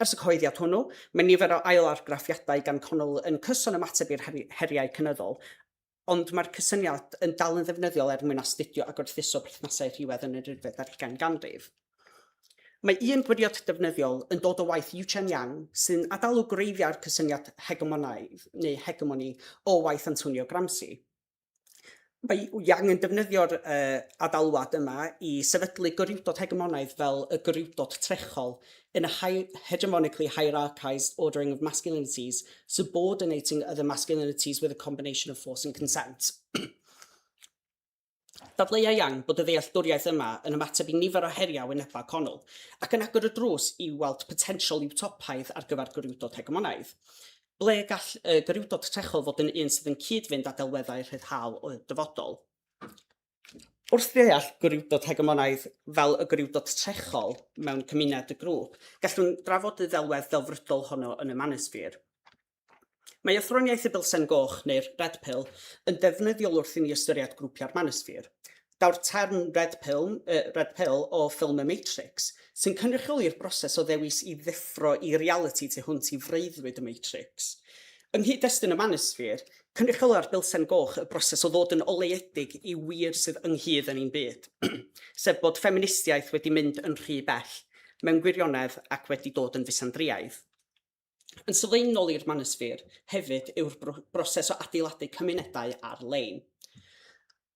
Ers y cyhoeddiad hwnnw, mae nifer o ail-argraffiadau gan Connell yn cyson ymateb i'r heriau cynyddol, ond mae'r cysyniad yn dal yn ddefnyddiol er mwyn astudio a gwerthuso perthnasau rhywedd yn yr unfed ar hugain ganrif. Mae un gwiriad defnyddiol yn dod o waith Yuchen Yang sy'n adalw gwreiddiau'r cysyniad hegemonaidd neu hegemoni o waith Antonio Gramsci. Mae Yang yn defnyddio'r uh, adalwad yma i sefydlu gwrywdod hegemonaidd fel y gwrywdod trechol in a high, hegemonically hierarchised ordering of masculinities subordinating other masculinities with a combination of force and consent. Dadleua Young bod y ddealltwriaeth yma yn ymateb i nifer o heriau wyneba Connell, ac yn agor y drws i weld potensial iwtopaidd ar gyfer gwrywdod hegemonaidd. Ble gall y gwrywdod trechol fod yn un sydd yn cyd-fynd â delweddau rhyddhaol o'r dyfodol? Wrth ddeall gwrywdod hegemonaidd fel y gwrywdod trechol mewn cymuned y grŵp, gallwn drafod y ddelwedd ddelfrydol honno yn y manosffêr. Mae athroniaeth y bilsen goch, neu'r red pill, yn ddefnyddiol wrth i ni ystyried grwpiau'r manosphere. Daw'r term red pill, uh, red pill o ffilm y Matrix, sy'n cynrychioli'r broses o ddewis i ddeffro i realiti tu hwnt i freuddwyd y Matrix. Yng nghyd-destun y manosphere, cynrychiola'r bilsen goch y broses o ddod yn oleuedig i wir sydd ynghyd yn ein byd, sef bod ffeministiaeth wedi mynd yn rhy bell, mewn gwirionedd, ac wedi dod yn fusandriaidd. Yn sylfaenol i'r manosphere, hefyd, yw'r broses o adeiladu cymunedau ar-lein.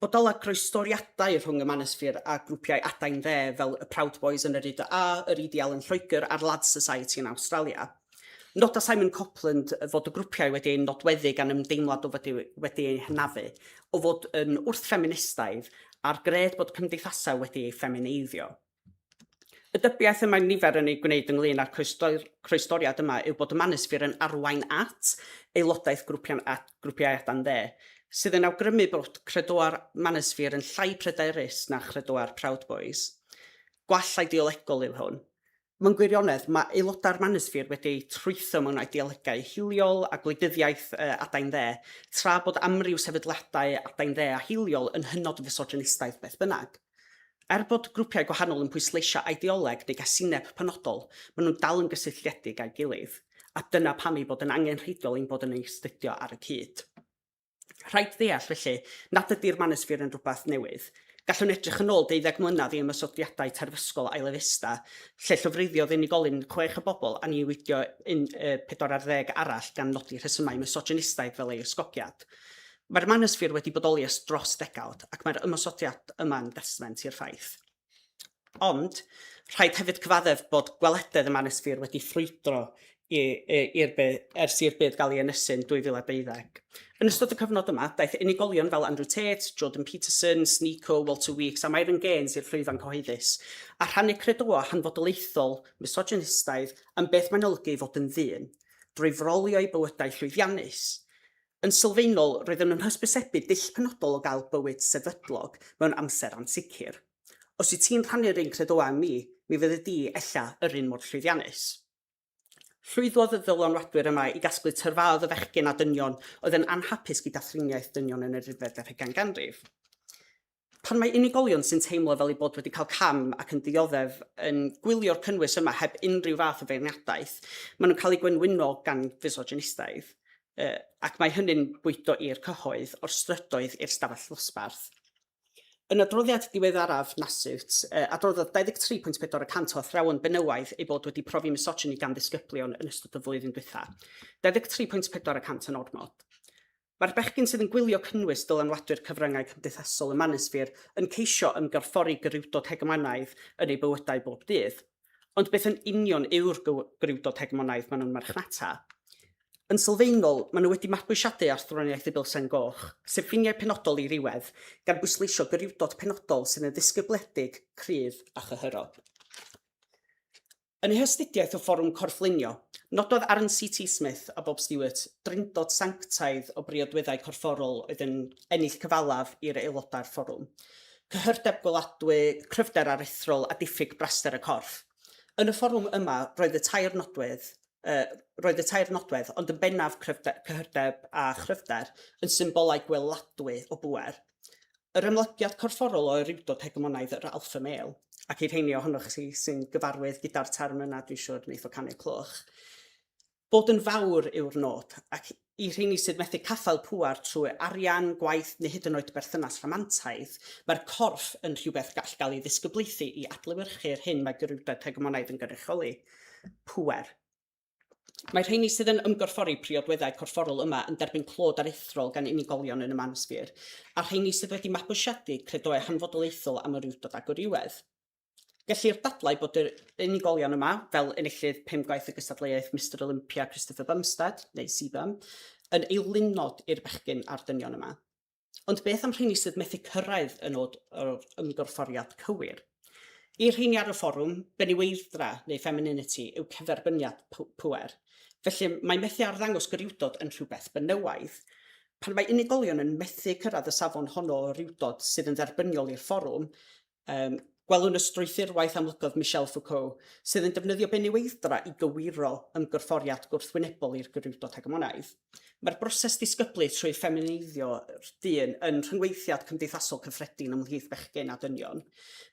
Bodola croestoriadau rhwng y manosphere a grwpiau adain dde fel y Proud Boys yn yr UDA, yr EDL yn Lloegr a'r Lads Society yn Awstralia. Noda Simon Copland fod y grwpiau wedi eu nodweddu gan ymdeimlad o fod wedi eu hynafu, o fod yn wrth-ffeministaidd a'r gred bod cymdeithasau wedi eu ffemineiddio. Y dybiaeth y mae nifer yn ei gwneud ynglŷn â'r croestoriad yma yw bod y manosphere yn arwain at aelodaeth grwpiau, at grwpiau adain dde, sydd yn awgrymu bod credoau'r manosphere yn llai pryderus na chredoau'r Proud Boys. Gwall ideolegol yw hwn. Mewn gwirionedd, mae aelodau'r manosphere wedi eu trwytho mewn ideolegau hiliol a gwleidyddiaeth adain dde, tra bod amryw sefydliadau adain dde a hiliol yn hynod fisogynistaidd beth bynnag. Er bod grwpiau gwahanol yn pwysleisio ideoleg neu gasineb penodol, maen nhw'n dal yn gysylltiedig â'i gilydd, a dyna pam ei bod yn angenrheidiol ein bod yn ei astudio ar y cyd. Rhaid ddeall, felly, nad ydy'r manosphere yn rhywbeth newydd. Gallwn edrych yn ôl deuddeg mlynedd i ymosodiadau terfysgol Isla Vista, lle llofruddiodd unigolyn chwech o bobl a niweidio un, 40 arall gan nodi rhesymau misogynistaidd fel ei ysgogiad. Mae'r manosphere wedi bodoli ers dros ddegawd ac mae'r ymosodiad yma'n destament i'r ffaith. Ond, rhaid hefyd cyfaddef bod gwelededd y manosphere wedi ffrwydro i'r byd, ers i'r byd gael ei ynysu yn 2012. Yn ystod y cyfnod yma, daeth unigolion fel Andrew Tate, Jordan Peterson, Sneako, Walter Weeks a Myron Gaines i'r llwyfan cyhoeddus, a rhannu credoau hanfodolaethol, misogynistaidd am beth mae'n olygu i fod yn ddyn, drwy frolio eu bywydau llwyddiannus. Yn sylfaenol, roeddwn yn hysbysebu dull penodol o gael bywyd sefydlog mewn amser ansicr. Os wyt ti'n rhannu'r un credoau â mi, mi fyddi di, ella, yr un mor llwyddiannus. Llwyddodd y dylanwadwyr yma i gasglu tyrfaoedd o fechgyn a dynion oedd yn anhapus gyda thriniaeth dynion yn yr unfed ar hugain ganrif. Pan mae unigolion sy'n teimlo fel eu bod wedi cael cam ac yn dioddef yn gwylio'r cynnwys yma heb unrhyw fath o feirniadaeth, maen nhw'n cael eu gwenwyno gan fisogynistaidd, ac mae hynny'n bwydo i'r cyhoedd, o'r strydoedd i'r stafell ddosbarth. Yn adroddiad diweddaraf NASUWT, adroddodd 23.4 y cant o athrawon benywaidd eu bod wedi profi misogyny gan ddisgyblion yn ystod y flwyddyn dwytha. 23.4 y cant yn ormod. Mae'r bechgyn sydd yn gwylio cynnwys dylanwadwyr cyfryngau cymdeithasol y manosphere yn ceisio ymgorffori gwrywdod hegemonaidd yn eu bywydau bob dydd. Ond beth yn union yw'r gwrywdod hegemonaidd maen nhw'n marchnata? Yn sylfaenol, maen nhw wedi mabwysiadu athroniaeth y Bilsen Goch, sef ffiniau penodol i rywedd, gan bwysleisio gwrywdod penodol sydd yn ddisgybledig, cryf a chyhyrog. Yn eu hastudiaeth o Fforwm Corfflunio, nododd Aaron CT Smith a Bob Stewart drindod sanctaidd o briodweddau corfforol oedd yn ennill cyfalaf i'r aelodau'r fforwm, cyhyrdeb gweladwy, cryfder aruthrol a diffyg braster y corff. Yn y fforwm yma, roedd y tair nodwedd, uh, roedd y tair nodwedd, ond yn bennaf cryfder, cyhyrdeb a chryfder, yn symbolau gweladwy o bŵer. Yr ymlygiad corfforol o erywdod hegemonaidd yr alpha male, ac i'r rheini ohonoch chi sy'n gyfarwydd gyda'r term yna, dwi'n siŵr wneith o canu cloch. Bod yn fawr yw'r nod, ac i rheini sydd methu caffael pŵer trwy arian, gwaith neu hyd yn oed berthynas rhamantaidd, mae'r corff yn rhywbeth gall gael ei ddisgyblaethu i adlewyrchu'r hyn mae gyrywdod hegemonaidd yn gynrychioli, pŵer. Mae'r rheini sydd yn ymgorffori priodweddau corfforol yma yn derbyn clod aruthrol gan unigolion yn y manosphere, a'r rheini sydd wedi mabwysiadu credoau hanfodolaethol am orywdod a gwrywedd. Gellir dadlau bod yr unigolion yma, fel enillydd pum gwaith y gystadleuaeth Mister Olympia Christopher Bumstead, neu CBum, yn eilunod i'r bechgyn a'r dynion yma. Ond beth am rheini sydd methu cyrraedd y nod o'r ymgorfforiad cywir? I'r rheini ar y fforwm, benyweidd-dra neu femininity yw cyferbyniad pŵer. Felly, mae methu arddangos gwrywdod yn rhywbeth benywaidd. Pan mae unigolion yn methu cyrraedd y safon honno o rywdod sydd yn dderbyniol i'r fforwm, Um, gwelwn y strwythurwaith amlygodd Michel Foucault, sydd yn defnyddio benyweidd-dra i gywiro ymgorfforiad gwrthwynebol i'r gwrywdod hegemonaidd. Mae'r broses disgyblu trwy ffemineiddio dyn yn rhyngweithiad cymdeithasol cyffredin ymhlith bechgyn a dynion.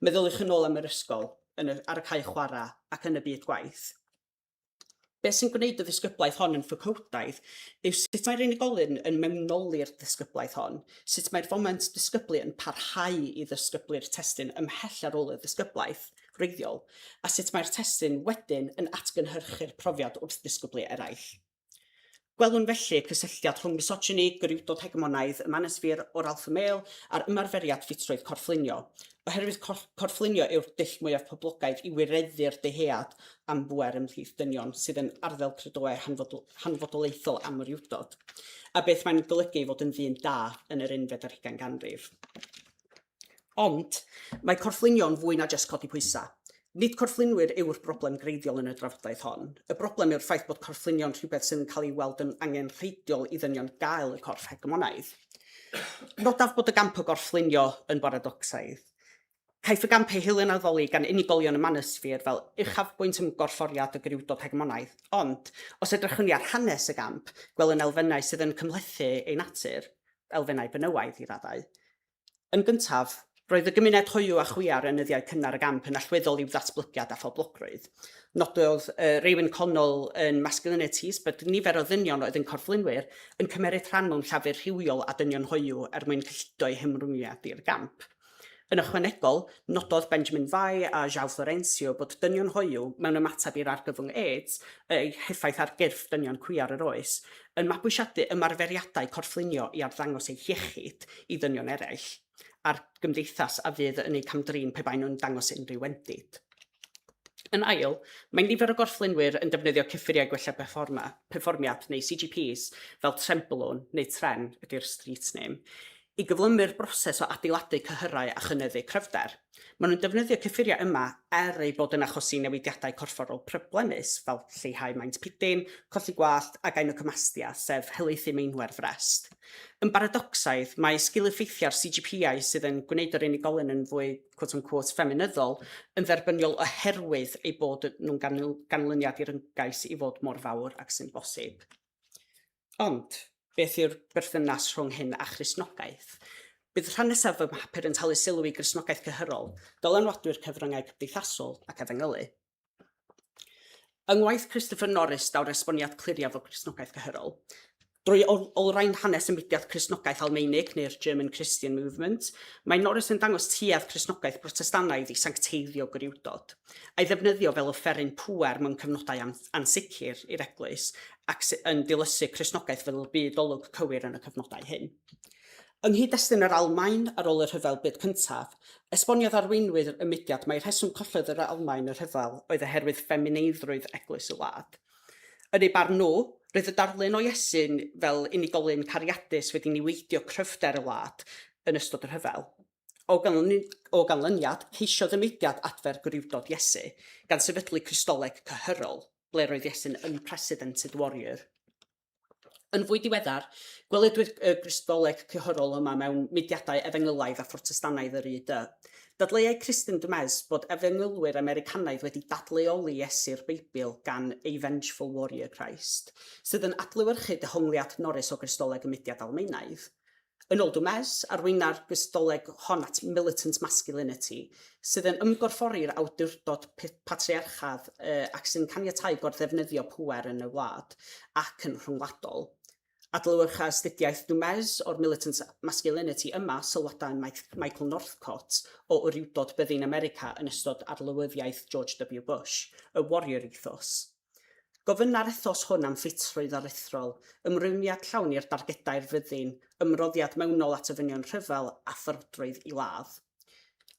Meddyliwch yn ôl am yr ysgol, yn y, ar y cae chwarae ac yn y byd gwaith. Beth sy'n gwneud y ddisgyblaeth hon yn Foucaultaidd yw sut mae'r unigolyn yn mewnoli'r ddisgyblaeth hon, sut mae'r foment disgyblu yn parhau i ddisgyblu'r testun ymhell ar ôl y ddisgyblaeth wreiddiol, a sut mae'r testun wedyn yn atgynhyrchu'r profiad wrth ddisgyblu eraill. Gwelwn felly y cysylltiad rhwng misogyny, gwrywdod hegemonaidd, y manosphere o'r alpha male a'r ymarferiad ffitrwydd corfflunio. Oherwydd corfflunio yw'r dull mwyaf poblogaidd i wireddu'r dyhead am bŵer ymhlith dynion sydd yn arddel credoau hanfodolaethol am wrywdod, a beth mae'n golygu i fod yn ddyn da yn yr unfed ar hugain ganrif. Ond, mae corfflunio yn fwy na jyst codi pwysau. Nid corfflunwyr yw'r broblem greiddiol yn y drafodaeth hon. Y broblem yw'r ffaith bod corfflunio'n rhywbeth sydd yn cael ei weld yn angenrheidiol i ddynion gael y corff hegemonaidd. Nodaf bod y gamp o gorfflunio yn baradocsaidd. Caiff y gamp ei hunan-addoli gan unigolion y manosphere fel uchafbwynt ymgorfforiad y gwrywdod hegemonaidd, ond, os edrychwn ni ar hanes y gamp, gwelwn elfennau sydd yn cymhlethu ei natur, elfennau benywaidd i raddau. Yn gyntaf, roedd y gymuned hoyw a chwiar yn nyddiau cynnar y gamp yn allweddol i'w ddatblygiad a phoblogrwydd. Nododd Raewyn Connell yn Masculinities bod nifer o ddynion oedd yn corfflunwyr yn cymeryd rhan mewn llafur rhywiol â dynion hoyw er mwyn cyllido eu hymrwymiad i'r gamp. Yn ychwanegol, nododd Benjamin Vai a João Florencio bod dynion hoyw, mewn ymateb i'r argyfwng AIDS, ei heffaith ar gyrff dynion cwiar yr oes, yn mabwysiadu ymarferiadau corfflunio i arddangos eu hiechyd i ddynion eraill, a'r gymdeithas a fydd yn eu cam-drin pe baen nhw'n dangos unrhyw wendid. Yn ail, mae nifer o gorfflunwyr yn defnyddio cyffuriau gwella perfforma, perfformiad neu CGPs fel trenbolone neu tren ydy'r street name, i gyflymu'r broses o adeiladu cyhyrau a chynyddu cryfder. Maen nhw'n defnyddio cyffuriau yma er eu bod yn achosi newidiadau corfforol problemus fel lleihau maint pidyn, colli gwallt a gynecomastia, sef helaethu meinwe'r frest. Yn baradocsaidd, mae sgil-effeithiau'r CGPau sydd yn gwneud yr unigolyn yn fwy quote unquote ffeminyddol yn dderbyniol oherwydd eu bod nhw'n ganlyniad i'r ymgais i fod mor fawr ag sy'n bosib. Ond, beth yw'r berthynas rhwng hyn a Christnogaeth? Bydd rhan nesaf fy mhapur yn talu sylw i Gristnogaeth cyhyrol, dylanwadwyr cyfryngau cymdeithasol ac efengylu. Yng ngwaith Christopher Norris daw'r esboniad cliriaf o Gristnogaeth cyhyrol. Drwy olrhain hanes y mudiad Cristnogaeth Almaenig, neu'r German Christian Movement, mae Norris yn dangos tuedd Cristnogaeth Brotestannaidd i sancteiddio gwrywdod, a'i ddefnyddio fel offeryn pŵer mewn cyfnodau ansicr i'r Eglwys, ac yn dilysu Cristnogaeth fel y byd olwg cywir yn y cyfnodau hyn. Yng nghyd-destun yr Almaen ar ôl y Rhyfel Byd Cyntaf, esboniodd arweinwyr y mudiad mai rheswm collodd yr Almaen y rhyfel oedd oherwydd ffemineiddrwydd eglwys y wlad. Yn eu barn nhw, roedd y darlun o Iesu fel unigolyn cariadus wedi niweidio cryfder y wlad yn ystod y rhyfel. O ganlyniad, ceisiodd y mudiad adfer gwrywdod Iesu, gan sefydlu Cristoleg cyhyrol, ble roedd Iesu'n unprecedented warrior. Yn fwy diweddar, gwelwyd y Gristoleg cyhyrol yma mewn mudiadau efengylaidd a Phrotestannaidd yr UD. Dadleuai Kristin Du Mez bod efengylwyr Americanaidd wedi dadleoli Iesu'r Beibl gan A Vengeful Warrior Christ, sydd yn adlewyrchu dehongliad Norris o Gristoleg y mudiad Almaenaidd. Yn ôl Du Mez, arweina'r Gristoleg hon at militant masculinity, sydd yn ymgorffori'r awdurdod patriarchad ac sy'n caniatáu gorddefnyddio pŵer yn y wlad ac yn rhyngwladol. Adlewyrcha astudiaeth Du Mez o'r militant masculinity yma sylwadau Michael Northcott o wrywdod byddin America yn ystod arlywyddiaeth George W Bush, y warrior ethos. Gofynna'r ethos hwn am ffitrwydd aruthrol, ymrwymiad llawn i'r dargedau'r fyddin, ymroddiad mewnol at ofynion rhyfel, a pharodrwydd i ladd.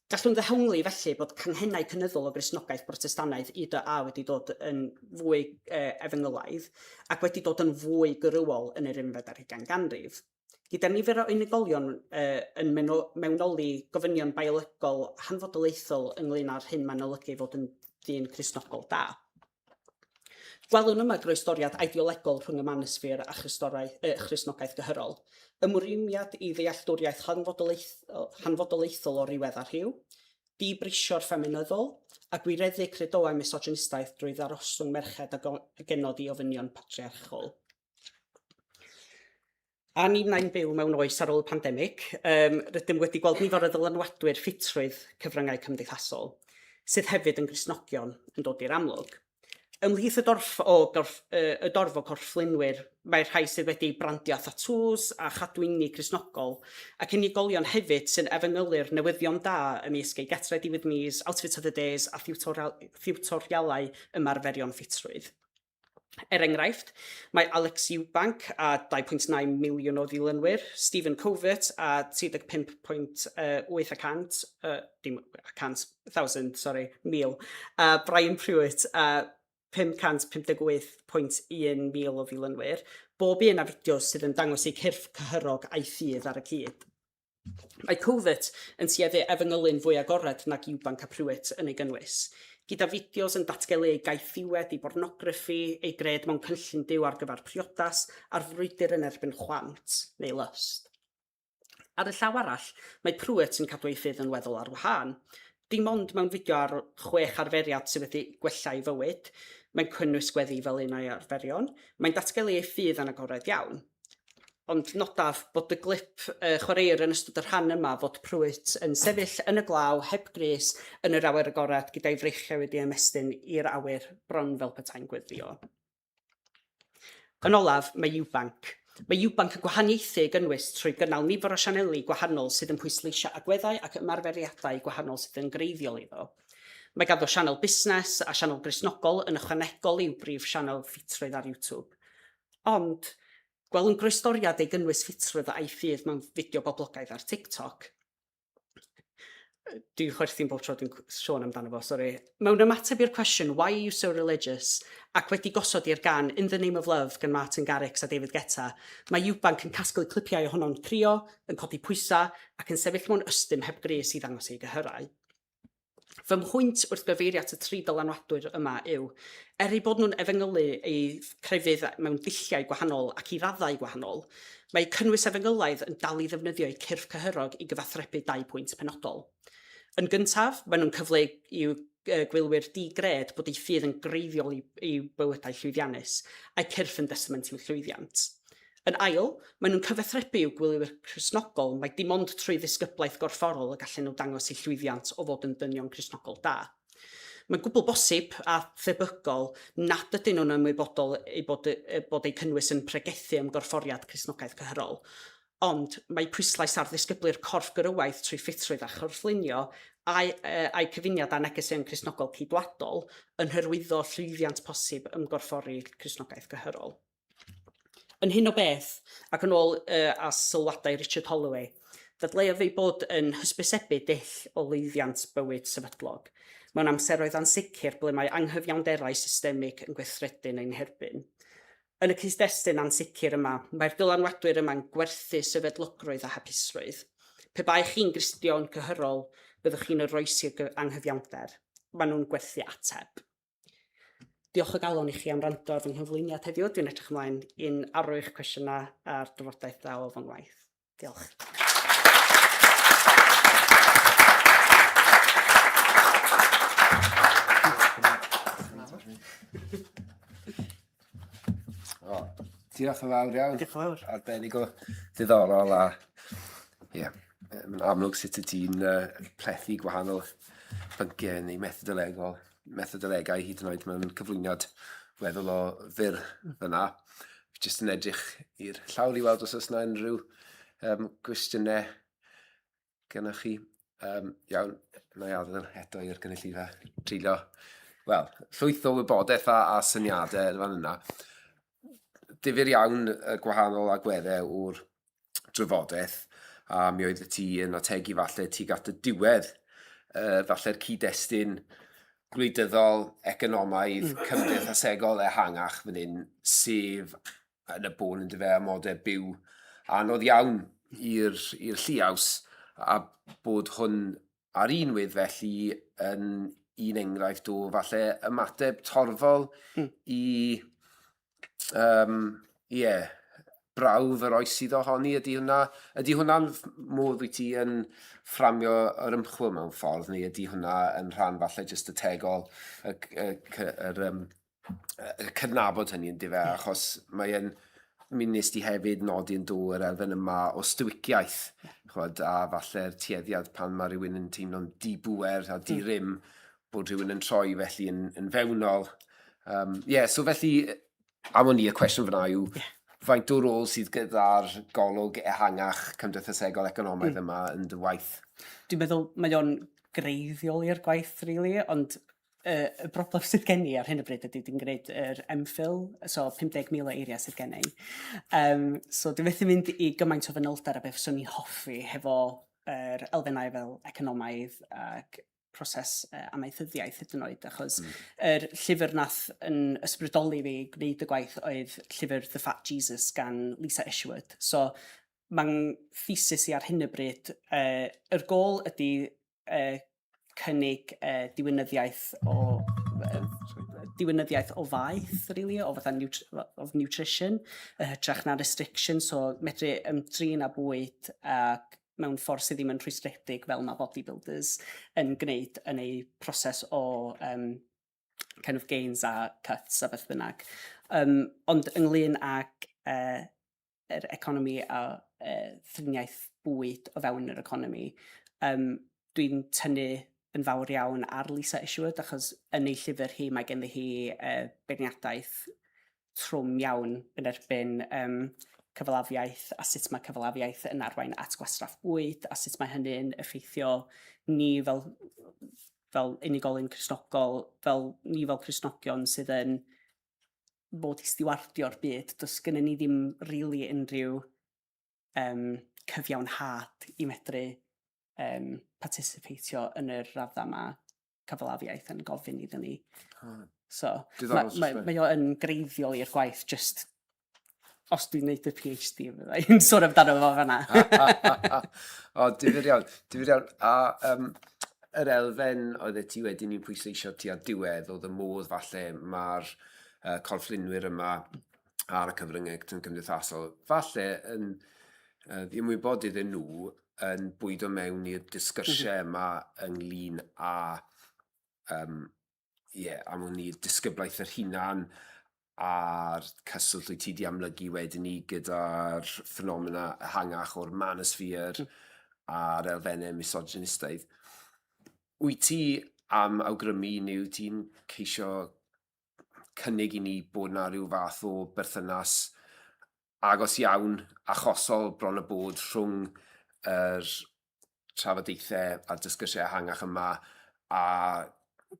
Gallwn ddehongli, felly, bod canghennau cynyddol o Gristnogaeth Brotestannaidd UDA wedi dod yn fwy efengylaidd ac wedi dod yn fwy gwrywol yn yr unfed ar hugain ganrif. Gyda nifer o unigolion yn mewnoli gofynion biolegol hanfodolaethol ynglŷn â'r hyn mae'n olygu i fod yn ddyn Cristnogol da. Gwelwn yma groestoriad ideolegol rhwng y manosphere a Christnogaeth gyhyrol, ymrwymiad i ddealltwriaeth hanfodolaethol o rywedd a rhyw, dibrisio'r ffeminyddol, a gwireddu credoau misogynistaidd drwy ddarostwng merched a genod i ofynion patriarchol. A ninnau'n byw mewn oes ar ôl y pandemig, um, rydym wedi gweld nifer o ddylanwadwyr ffitrwydd cyfryngau cymdeithasol, sydd hefyd yn Gristnogion, yn dod i'r amlwg. Ymhlith y dorf o gorff, y dorf o gorfflunwyr, mae rhai sydd wedi eu brandio â thatŵs a chadwyni Cristnogol, ac unigolion hefyd sy'n efengylu'r newyddion da ymysg eu Get Ready With Me's, Outfit of the Days a thiwtorialau ymarferion ffitrwydd. Er enghraifft, mae Alex Eubank â 2.9 miliwn o ddilynwyr, Stephen Covert â 35.8 y cant, dim y cant, thousand, sorry, 1,000, a Brian Pruitt â 558.1 mil o ddilynwyr, bob un â fideos sydd yn dangos eu cyrff cyhyrog a'u ffydd ar y cyd. Mae Covert yn tueddu efengylu'n fwy agored nag Eubank a Pruitt yn ei gynnwys, gyda fideos yn datgelu ei gaethiwed i bornograffi, ei gred mewn cynllun Duw ar gyfer priodas, a'r frwydr yn erbyn chwant, neu lust. Ar y llaw arall, mae Pruitt yn cadw ei ffydd yn weddol ar wahân. Dim ond mewn fideo ar chwech arferiad sydd wedi gwella ei fywyd, mae'n cynnwys gweddi fel un o'i arferion, mae'n datgelu ei ffydd yn agored iawn. Ond nodaf bod y glip uh, chwaraeir yn ystod y rhan yma fod Pruitt yn sefyll yn y glaw heb grys yn yr awyr agored gyda'i freichiau wedi ymestyn i'r awyr bron fel petai'n gweddïo. Yn olaf, mae Eubank. Mae Eubank yn gwahaniaethu ei gynnwys trwy gynnal nifer o sianeli gwahanol sydd yn pwysleisio agweddau ac ymarferiadau gwahanol sydd yn greiddiol iddo. Mae ganddo sianel busnes a sianel Gristnogol yn ychwanegol i'w brif sianel ffitrwydd ar YouTube. Ond, gwelwn groestoriad ei gynnwys ffitrwydd a'i ffydd mewn fideo boblogaidd ar TikTok. Dwi'n chwerthin bob tro dwi'n sôn amdano fo, sori. Mewn ymateb i'r cwestiwn 'Why are you so religious? ac wedi gosod i'r gan 'In the Name of Love' gan Martin Garrix a David Guetta, mae Eubank yn casglu clipiau ohono'n crio, yn codi pwysau, ac yn sefyll mewn ystum heb grys i ddangos ei gyhyrau. Fy mhwynt wrth gyfeirio at y tri dylanwadwyr yma yw, er eu bod nhw'n efengylu eu crefydd mewn dulliau gwahanol ac i raddau gwahanol, mae eu cynnwys efengylaidd yn dal i ddefnyddio eu cyrff cyhyrog i gyfathrebu dau pwynt penodol. Yn gyntaf, maen nhw'n cyfleu i'w gwylwyr di-gred bod eu ffydd yn greiddiol i'w bywydau llwyddiannus, a'u cyrff yn destament i'w llwyddiant. Yn ail, maen nhw'n cyfathrebu i'w gwylwyr Cristnogol mai dim ond trwy ddisgyblaeth gorfforol y gallen nhw dangos eu llwyddiant o fod yn ddynion Cristnogol da. Mae'n gwbl bosib, a thebygol, nad ydyn nhw'n ymwybodol eu bod, bod eu cynnwys yn pregethu ymgorfforiad Cristnogaeth cyhyrol. Ond, mae pwyslais ar ddisgyblu'r corff gyrywaidd trwy ffitrwydd a chorfflunio, a'i, a'u cyfuniad â negeseuon Cristnogol ceidwadol, yn hyrwyddo llwyddiant posib ymgorffori Cristnogaeth gyhyrol. Yn hyn o beth, ac yn ôl uh, a sylwadau Richard Holloway, ddadleuodd ei bod yn hysbysebu dull o lwyddiant bywyd sefydlog, mewn amseroedd ansicr ble mae anghyfiawnderau systemig yn gweithredu yn ein herbyn. Yn y cyd-destun ansicr yma, mae'r dylanwadwyr yma'n gwerthu sefydlogrwydd a hapusrwydd. Pe baech chi'n Gristion cyhyrol, byddwch chi'n oroesi'r anghyfiawnder. Maen nhw'n gwerthu ateb. Diolch o galon i chi am wrando ar fy nghyflwyniad heddiw. Dwi'n edrych ymlaen i'n arw eich cwestiynau a'r drafodaeth ddaw o fy ngwaith. Diolch. O, diolch yn fawr iawn. Diolch yn fawr. Arbennig o ddiddorol a ie, yeah, mae'n amlwg sut y ti'n uh, plethu gwahanol bynciau neu methodolegol, methodolegau hyd yn oed mewn cyflwyniad weddol o fyr fyna. Jyst yn edrych i'r llawr i weld os oes yna unrhyw um, gwestiynau gennych chi. Um, iawn, na i adael eto i'r gynulleidfa treulio, wel, llwyth o wybodaeth a, a syniadau yn fan yna. Difyr iawn y gwahanol agweddau o'r drafodaeth, a mi oedd y ti yn ategu falle tuag at y diwedd, uh, falle'r cyd-destun gwleidyddol, economaidd, mm. cymdeithasegol ehangach fan hyn, sef yn y bôn yn dyfe amodau byw anodd iawn i'r lliaws, a bod hwn ar un wedd felly yn un enghraifft o falle ymateb torfol mm. i um, yeah, brawf yr oes sydd ohoni. Ydy hwnna, ydy hwnna'n modd wyt ti yn fframio yr ymchwil mewn ffordd, neu ydy hwnna yn rhan falle jyst ategol y, y, y, yr, um, cydnabod hynny yn dyfe, achos mae e'n, mi wnes di hefyd nodi yn do yr elfen yma o stoiciaeth, ch'mod, a falle'r tueddiad pan mae rhywun yn teimlo'n dibŵer a di-rym, bod rhywun yn troi felly yn, yn fewnol. Um, yeah, so felly, am o'n i, y cwestiwn fyna yw, yeah. faint o rôl sydd gyda'r golwg ehangach cymdeithasegol economaidd yma yn dy waith? Dwi'n meddwl mae o'n greiddiol i'r gwaith, really, ond y broblem sydd gen i ar hyn o bryd ydy dwi'n gwneud yr MPhil, so 50,000 o eiriau sydd gen i. Um, so dwi'n methu mynd i gymaint o fanylder a beth fyswn i'n hoffi hefo yr elfennau fel economaidd ac proses uh, amaethyddiaeth hyd yn oed, achos yr llyfr nath yn ysbrydoli fi gwneud y gwaith oedd llyfr The Fat Jesus gan Lisa Isherwood. So mae'n thesis i ar hyn o bryd, uh, yr gol ydy uh, cynnig uh, diwinyddiaeth o uh, diwinyddiaeth o faeth, really, o fatha nutri of nutrition, y hytrach na restriction, so medru ymdrin â bwyd ac mewn ffordd sydd ddim yn rhwystredig fel mae bodybuilders yn gwneud yn eu proses o um, kind of gains a cuts a beth bynnag. Um, ond ynglyn ag uh, yr economi a uh, thriniaeth bwyd o fewn yr economi, um, dwi'n tynnu yn fawr iawn ar Lisa Isherwood, achos yn ei llyfr hi mae genddi hi uh, beirniadaeth trwm iawn yn erbyn um, cyfalafiaeth a sut mae cyfalafiaeth yn arwain at gwastraff bwyd a sut mae hynny'n effeithio ni fel, fel unigolyn Cristnogol, fel ni fel Cristnogion sydd yn bod i stiwardio'r byd. Does gennym ni ddim really unrhyw um, cyfiawnhad i medru um, participatio yn yr raddau yma cyfalafiaeth yn gofyn iddyn ni. So, mae, mae, mae o yn greiddiol i'r gwaith, just os dwi'n neud y PhD, fydda i'n sôn amdano fo fanna. o, difyr iawn, difyr iawn. A um, yr elfen oedd ti wedyn ni'n pwysleisio tua'r diwedd, oedd y modd falle mae'r uh, corfflunwyr yma ar y cyfryngau cymdeithasol, falle yn uh, ymwybod iddyn nhw yn bwydo mewn i'r disgyrsiau yma ynglyn â um, yeah, am wn i, disgyblaeth yr hunan a'r cyswllt wyt ti 'di amlygu wedyn 'ny gyda'r ffenomena ehangach o'r manosphere a'r elfennau misogynistaidd. Wyt ti am awgrymu neu wyt ti'n ceisio cynnig i ni bod 'na ryw fath o berthynas agos iawn, achosol bron a bod rhwng yr trafodaethau a'r disgyrsiau ehangach yma a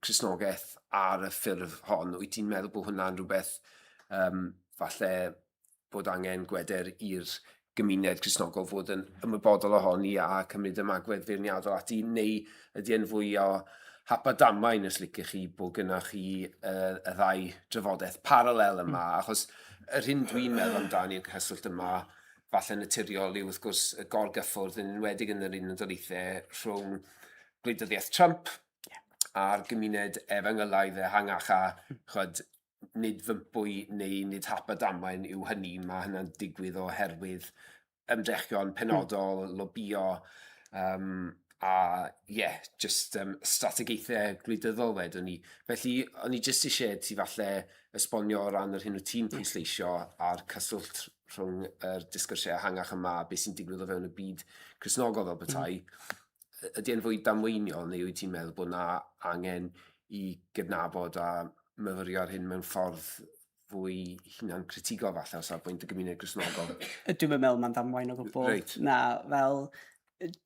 Cristnogaeth ar y ffurf hon? Wyt ti'n meddwl bod hwnna'n rhywbeth um, falle bod angen gweder i'r gymuned Cristnogol fod yn ymwybodol ohoni a cymryd ymagwedd feirniadol ati, neu ydy e'n fwy o hap a damwain os liciwch chi bod gynnwch chi y, y ddau drafodaeth paralel yma, achos yr hyn dwi'n meddwl amdani yn cyswllt yma, falle naturiol yw wrth gwrs y gorgyffwrdd yn enwedig yn yr Unol Daleithiau rhwng gwleidyddiaeth Trump a'r gymuned efengylaidd ehangach a ch'od nid fympwy neu nid hap a damwain yw hynny, mae hynna'n digwydd oherwydd ymdrechion penodol, mm. lobio, um, a ie, yeah, just um, strategaethau gwleidyddol wedwn ni. Felly, o'n i jyst eisiau ti falle esbonio o ran yr hyn wyt ti'n pwysleisio a'r cyswllt rhwng yr disgyrsiau ehangach yma a beth sy'n digwydd o fewn y byd Cristnogol fel petai. Ydy e'n fwy damweiniol neu wyt ti'n meddwl bod 'na angen i gydnabod a myfyrio ar hyn mewn ffordd fwy hunan-critigol falle o safbwynt y gymuned Gristnogol? Dwi'm yn meddwl mae'n ddamwain o gwbl. Reit. Na, fel,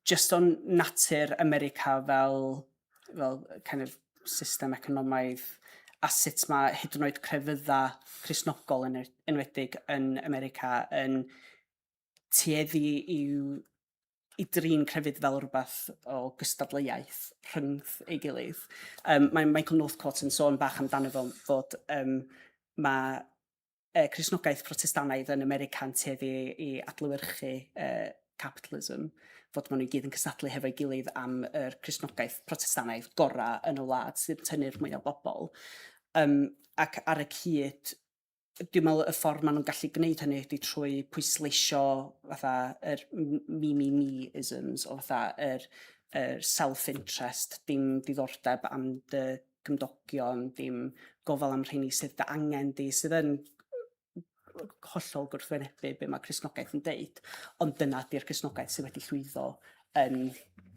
jyst o'n natur America fel, fel kind of system economaidd a sut mae hyd yn oed crefydda Cristnogol yn enwedig yn America yn tueddu i'w i drin crefydd fel rhywbeth o gystadleuaeth rhyngth ei gilydd. Um, mae Michael Northcott yn sôn bach amdano fo fod um, mae uh, Cristnogaeth Protestannaidd yn America'n tueddu i adlewyrchu uh, capitalism, fod maen nhw i gyd yn cystadlu hefo'i gilydd am yr Cristnogaeth Protestannaidd gorau yn y wlad sydd yn tynnu'r mwy o bobl. Um, ac ar y cyd, dwi'n meddwl y ffordd maen nhw'n gallu gwneud hynny ydy trwy pwysleisio fatha yr me, me, me-isms o fatha yr, yr self-interest, dim diddordeb am dy gymdogion, dim gofal am rheini sydd dy angen di, sydd yn hollol gwrthwynebu be mae Cristnogaeth yn deud, ond dyna di'r Cristnogaeth sydd wedi llwyddo yn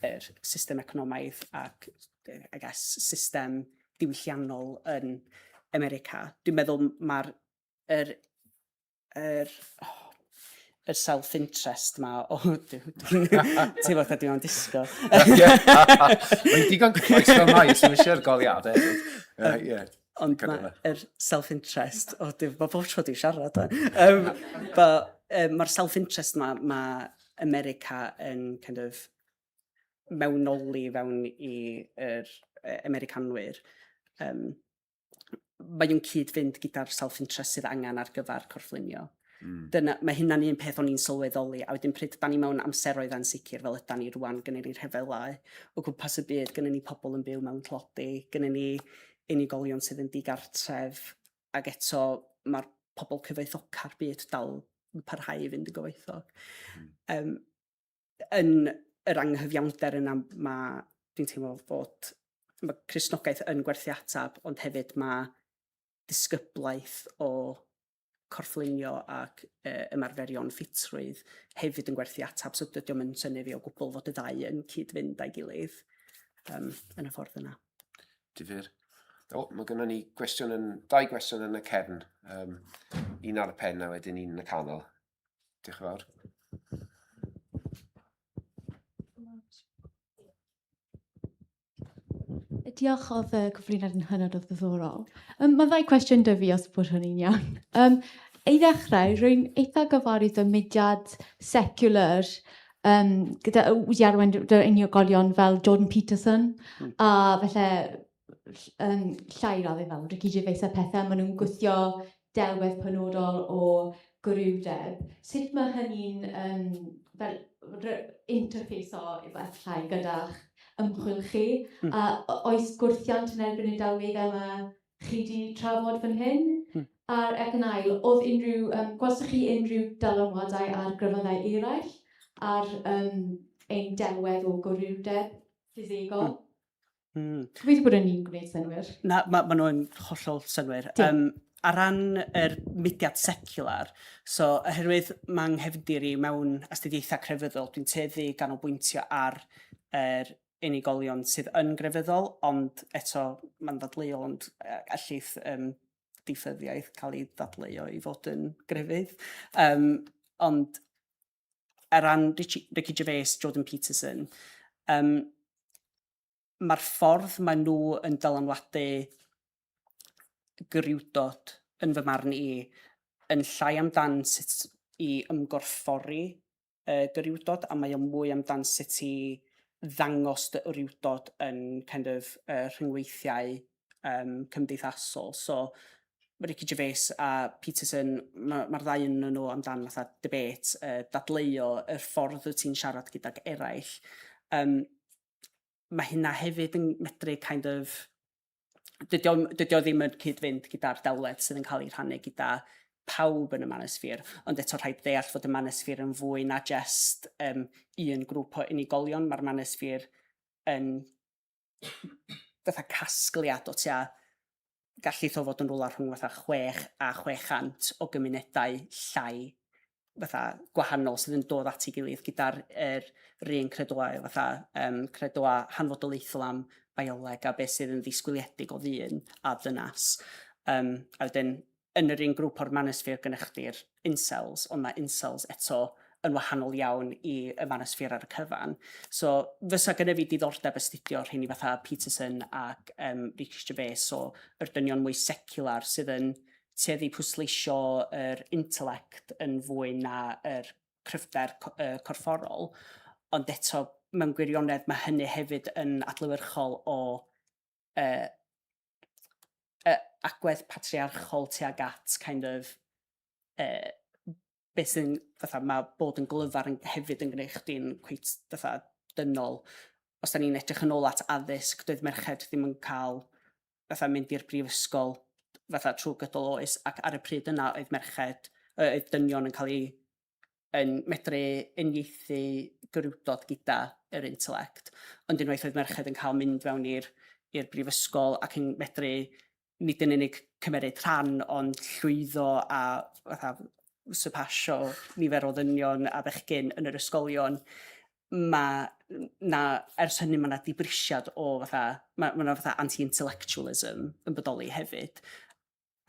yr system economaidd ac, I guess, system diwylliannol yn America. Dwi'n meddwl mae'r yr, yr, oh, yr self-interest ma o... Dwi'n teimlo fatha dwi'n disgo. Mae'n digon cyffroes fel mai, sy'n eisiau'r goliadau. Ie. Ond mae'r self-interest, o, oh, mae bob tro dwi'n siarad. Um, but, um, mae'r self-interest ma, mae America yn kind of mewnoli fewn i'r Americanwyr. Um, mae o'n cyd-fynd gyda'r self-interest sydd angen ar gyfer corfflunio. Dyna, mae hynna'n un peth o'n i'n sylweddoli, a wedyn pryd da ni mewn amseroedd ansicr fel ydan ni rwan, gynnon ni rhyfelau o gwmpas y byd, gynnon ni pobl yn byw mewn tlodi, gynnon ni unigolion sydd yn digartref, ac eto mae'r pobl cyfoethoca'r byd dal yn parhau i fynd yn gyfoethog. Um, yn yr anghyfiawnder yna mae, dwi'n teimlo fod mae Cristnogaeth yn gwerthu atab, ond hefyd mae disgyblaeth o corfflunio ac uh, ymarferion ffitrwydd hefyd yn gwerthu atab, so dydy o'm yn synnu fi o gwbl fod y ddau yn cyd-fynd â'i gilydd um, yn y ffordd yna. Difyr. O, mae gennym ni gwestiwn yn, dau gwestiwn yn y cefn. Um, un ar y pen a wedyn un yn y canol. Diolch yn fawr. Diolch oedd y cyflwyniad yn hynod o ddiddorol. Um, mae ddau cwestiwn dy fi os bod hynny'n iawn. Um, I ddechrau, rwy'n eitha gyfarwydd â mudiad secular um, gyda wedi arwain dy unigolion fel Jordan Peterson mm. a felly um, llai raddau fel Ricky Gervais a pethau, maen nhw'n gwthio delwedd penodol o gwrywdeb. Sut mae hynny'n um, fel interface o efallai gyda'ch ymchwil chi? Mm. A oes gwrthiant yn erbyn y delweddau yma chi wedi trafod fan hyn? Mm. A'r ac yn ail, oedd unrhyw, um, gwelsoch chi unrhyw dylanwadau ar grefyddau eraill ar um, ein delwedd o gwrywdeb ffisegol? Mm. Gobeithio bod hynny'n gwneud synnwyr. Na, ma' ma' nhw'n hollol synnwyr. Yym, ar ran yr mudiad seciwlar, so oherwydd ma' nghefndir i mewn astudiaethau crefyddol, dwi'n tueddu i ganolbwyntio ar yr unigolion sydd yn grefyddol, ond eto mae'n ddadleuol, ond ellith um, diffyddiaeth cael ei ddadleuo i fod yn grefydd. Um, ond ar ran Richie, Ricky Gervais, Jordan Peterson, um, mae'r ffordd maen nhw yn dylanwadu gwrywdod yn fy marn i yn llai amdan sut i ymgorffori y gwrywdod a mae o mwy amdan sut i ddangos dy wrywdod yn kind of uh, rhyngweithiau um, cymdeithasol. So Ricky Gervais a Peterson, mae'r ma ddau yn nhw amdan fatha debate, uh, dadleuo y ffordd wyt ti'n siarad gydag eraill. Um, mae hynna hefyd yn medru kind of... Dydy o, dydy o ddim yn cyd-fynd gyda'r delwedd sydd yn cael ei rhannu gyda pawb yn y manosphere, ond eto rhaid deall fod y manosphere yn fwy na just um, un grŵp o unigolion. Mae'r manosphere yn fatha casgliad o tua gallith o fod yn rhywle rhwng fatha 6 a 600 o gymunedau llai fatha gwahanol sydd yn dod at ei gilydd gyda'r er, yr un credoau fatha um, credoau hanfodoliaethol am bioleg a beth sydd yn ddisgwyliedig o ddyn a ddynas. Um, a wedyn, yn yr un grŵp o'r manosphere gynnech chdi'r incels, ond mae incels eto yn wahanol iawn i y manosphere ar y cyfan. So fysa gynna fi diddordeb astudio rheini fatha Peterson ac um, Ricky Gervais, so yr dynion mwy secular sydd yn tueddu pwysleisio yr intellect yn fwy na yr cryfder uh, corfforol, ond eto mewn gwirionedd mae hynny hefyd yn adlewyrchol o uh, uh, agwedd patriarchol tuag at kind of uh, beth sy'n fatha mae bod yn glyfar yn hefyd yn gwneud chdi'n cweit fatha dynol. Os da ni'n edrych yn ôl at addysg, doedd merched ddim yn cael fatha mynd i'r brifysgol fatha trwy gydol oes ac ar y pryd yna oedd merched, oedd dynion yn cael ei yn medru uniaethu gwrywdod gyda yr intellect. Ond unwaith oedd merched yn cael mynd fewn i'r i'r brifysgol ac yn medru nid yn unig cymeryd rhan ond llwyddo a fatha surpassio nifer o ddynion a bechgyn yn yr ysgolion, mae 'na ers hynny mae 'na dibrisiad o fatha ma' ma' 'na fatha anti-intellectualism yn bodoli hefyd.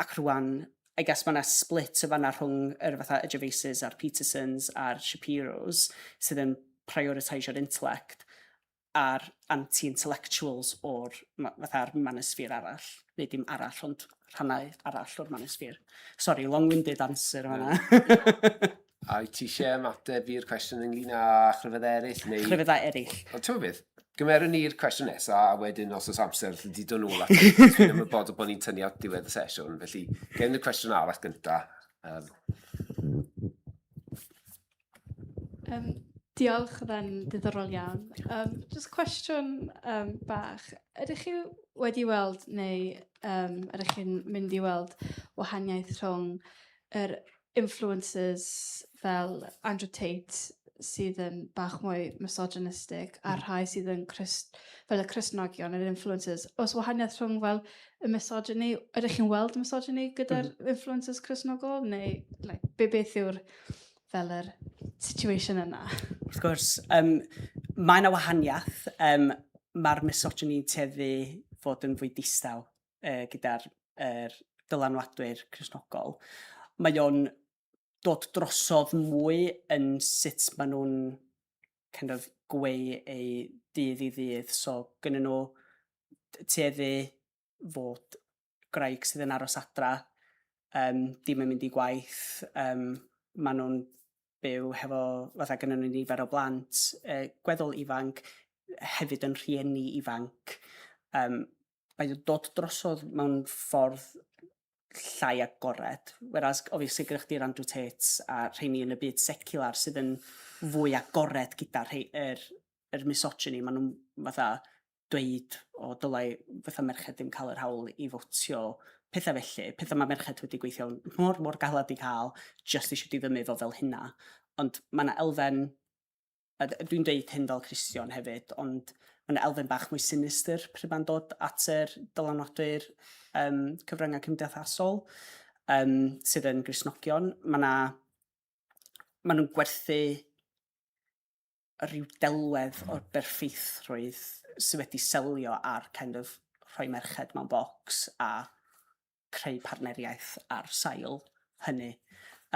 Ac rwan, I guess mae yna split y fanna rhwng yr fatha y Gervaises a'r Petersons a'r Shapiros sydd yn prioritisio'r intellect a'r anti-intellectuals o'r fatha'r manosphere arall, neu dim arall, ond rhannau arall o'r manosphere. Sorry, long-winded answer fanna. A wyt ti eisiau ymateb i'r cwestiwn ynglyn â chrefydd eraill? Neu... Chrefyddau eraill. O, ti'n beth? Gymerwn ni'r cwestiwn nesaf, a wedyn os oes amser, alli di dod nôl at ni. Dwi'n ymwybodol bod ni'n tynnu at diwedd y sesiwn, felly gen i'r cwestiwn arall gynta. Um. Um, diolch, oedd e'n diddorol iawn. Um, just cwestiwn um, bach. Ydych chi wedi weld neu um, ydych chi'n mynd i weld wahaniaeth rhwng yr influencers fel Andrew Tate sydd yn bach mwy misogynistic a rhai sydd yn Crist, fel y Cristnogion, yr influencers. Oes wahaniaeth rhwng fel y misogyny, ydych chi'n weld misogyny gyda'r mm. influencers Cristnogol neu like, be beth yw'r fel yr situation yna? Wrth gwrs, um, mae yna wahaniaeth. Um, Mae'r misogyny tueddu fod yn fwy distaw uh, gyda'r er dylanwadwyr Cristnogol. Mae o'n dod drosodd mwy yn sut maen nhw'n kind of gweu eu dydd i ddydd. So, gynnyn nhw tueddu fod gwraig sydd yn aros adra, um, dim yn mynd i gwaith, um, maen nhw'n byw hefo, fatha gynnyn nhw nifer o blant, uh, gweddol ifanc, hefyd yn rhieni ifanc. Um, mae o'n dod drosodd mewn ffordd llai agored. Whereas, obviously, gyda chdi'r Andrew Tates a rheini yn y byd secular sydd yn fwy agored gyda rhei, yr, yr misogyny. Maen nhw'n fatha dweud o dylai fatha merched ddim cael yr hawl i fotio, pethau felly. Pethau mae merched wedi gweithio mor, mor galed i cael, just eisiau diddymu fo fel hynna. Ond mae yna elfen a dwi'n deud hyn fel Cristion hefyd, ond mae yna elfen bach mwy sinistr pryd mae'n dod at yr dylanwadwyr um, cyfryngau cymdeithasol um, sydd yn Gristnogion. Mae yna, maen nhw'n gwerthu rhyw delwedd o'r berffeithrwydd sydd wedi selio ar kind of rhoi merched mewn bocs a creu partneriaeth ar sail hynny.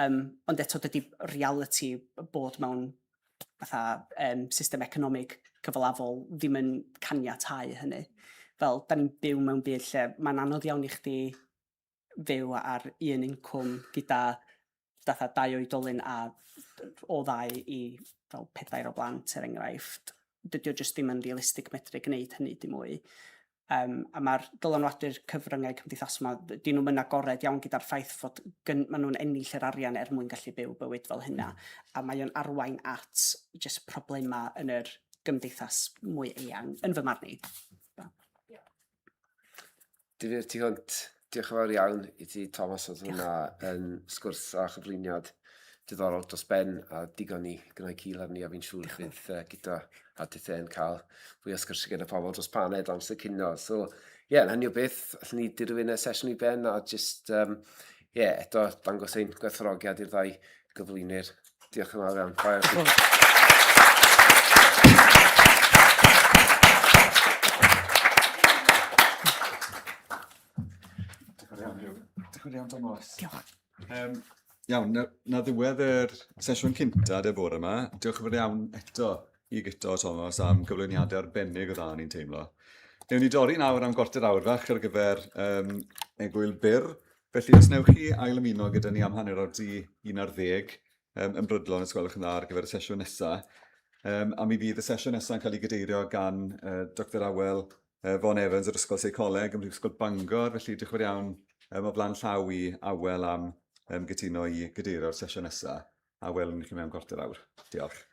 Um, ond eto dydy reality bod mewn fatha um, system economig cyfalafol ddim yn caniatáu hynny. Fel, da ni'n byw mewn byd lle mae'n anodd iawn i chdi fyw ar un incwm gyda fatha dau oedolyn a o ddau i fel pedair o blant er enghraifft. Dydy o jyst ddim yn realistig medru gwneud hynny dim mwy. Um, a mae'r dylanwadwyr cyfryngau cymdeithasol yma, dyn nhw'n yn agored iawn gyda'r ffaith fod gyn, maen nhw'n ennill yr arian er mwyn gallu byw bywyd fel hynna. A mae o'n arwain at just problemau yn yr gymdeithas mwy eang, yn fy marn i. Difyr tu hwnt. Diolch yn fawr iawn i ti, Thomas. Oedd hwnna yn sgwrs a chyflwyniad diddorol dros ben a digon i gnoi cil arni a fi'n siŵr bydd uh, gyda a tithe yn cael fwy o sgyrsiau gyda pobl dros paned amser cinio. So, ie, yeah, yn hynny o beth, allwn ni dirwyn y sesiwn i ben a just, um, ie, yeah, eto dangos ein gwerthfawrogiad i'r ddau gyflwynwyr. Diolch yn fawr iawn. Da iawn chi. Diolch yn iawn, Huw. Diolch yn iawn, Thomas. Diolch. Um, iawn, na, na ddiwedd yr sesiwn cynta de bore yma. Diolch yn fawr iawn eto i Guto a Thomas am gyflwyniadau arbennig o dda ni'n teimlo. Newn ni dorri nawr am gwarter awr fach ar gyfer um, egwyl byr. Felly, os newch chi ail ymuno gyda ni am hanner awr di 11, um, yn brydlon os gwelwch yn dda ar gyfer y sesiwn nesaf. Um, a mi fydd y sesiwn nesaf yn cael ei gadeirio gan uh, Dr Awel uh, Vaughan Evans o'r Ysgol Seicoleg ym Mhrifysgol Bangor. Felly, diolch yn fawr iawn um, o flaen llaw i Awel am um, gytuno i gadeirio'r sesiwn nesaf. A welwn ni chi mewn gwarter awr. Diolch.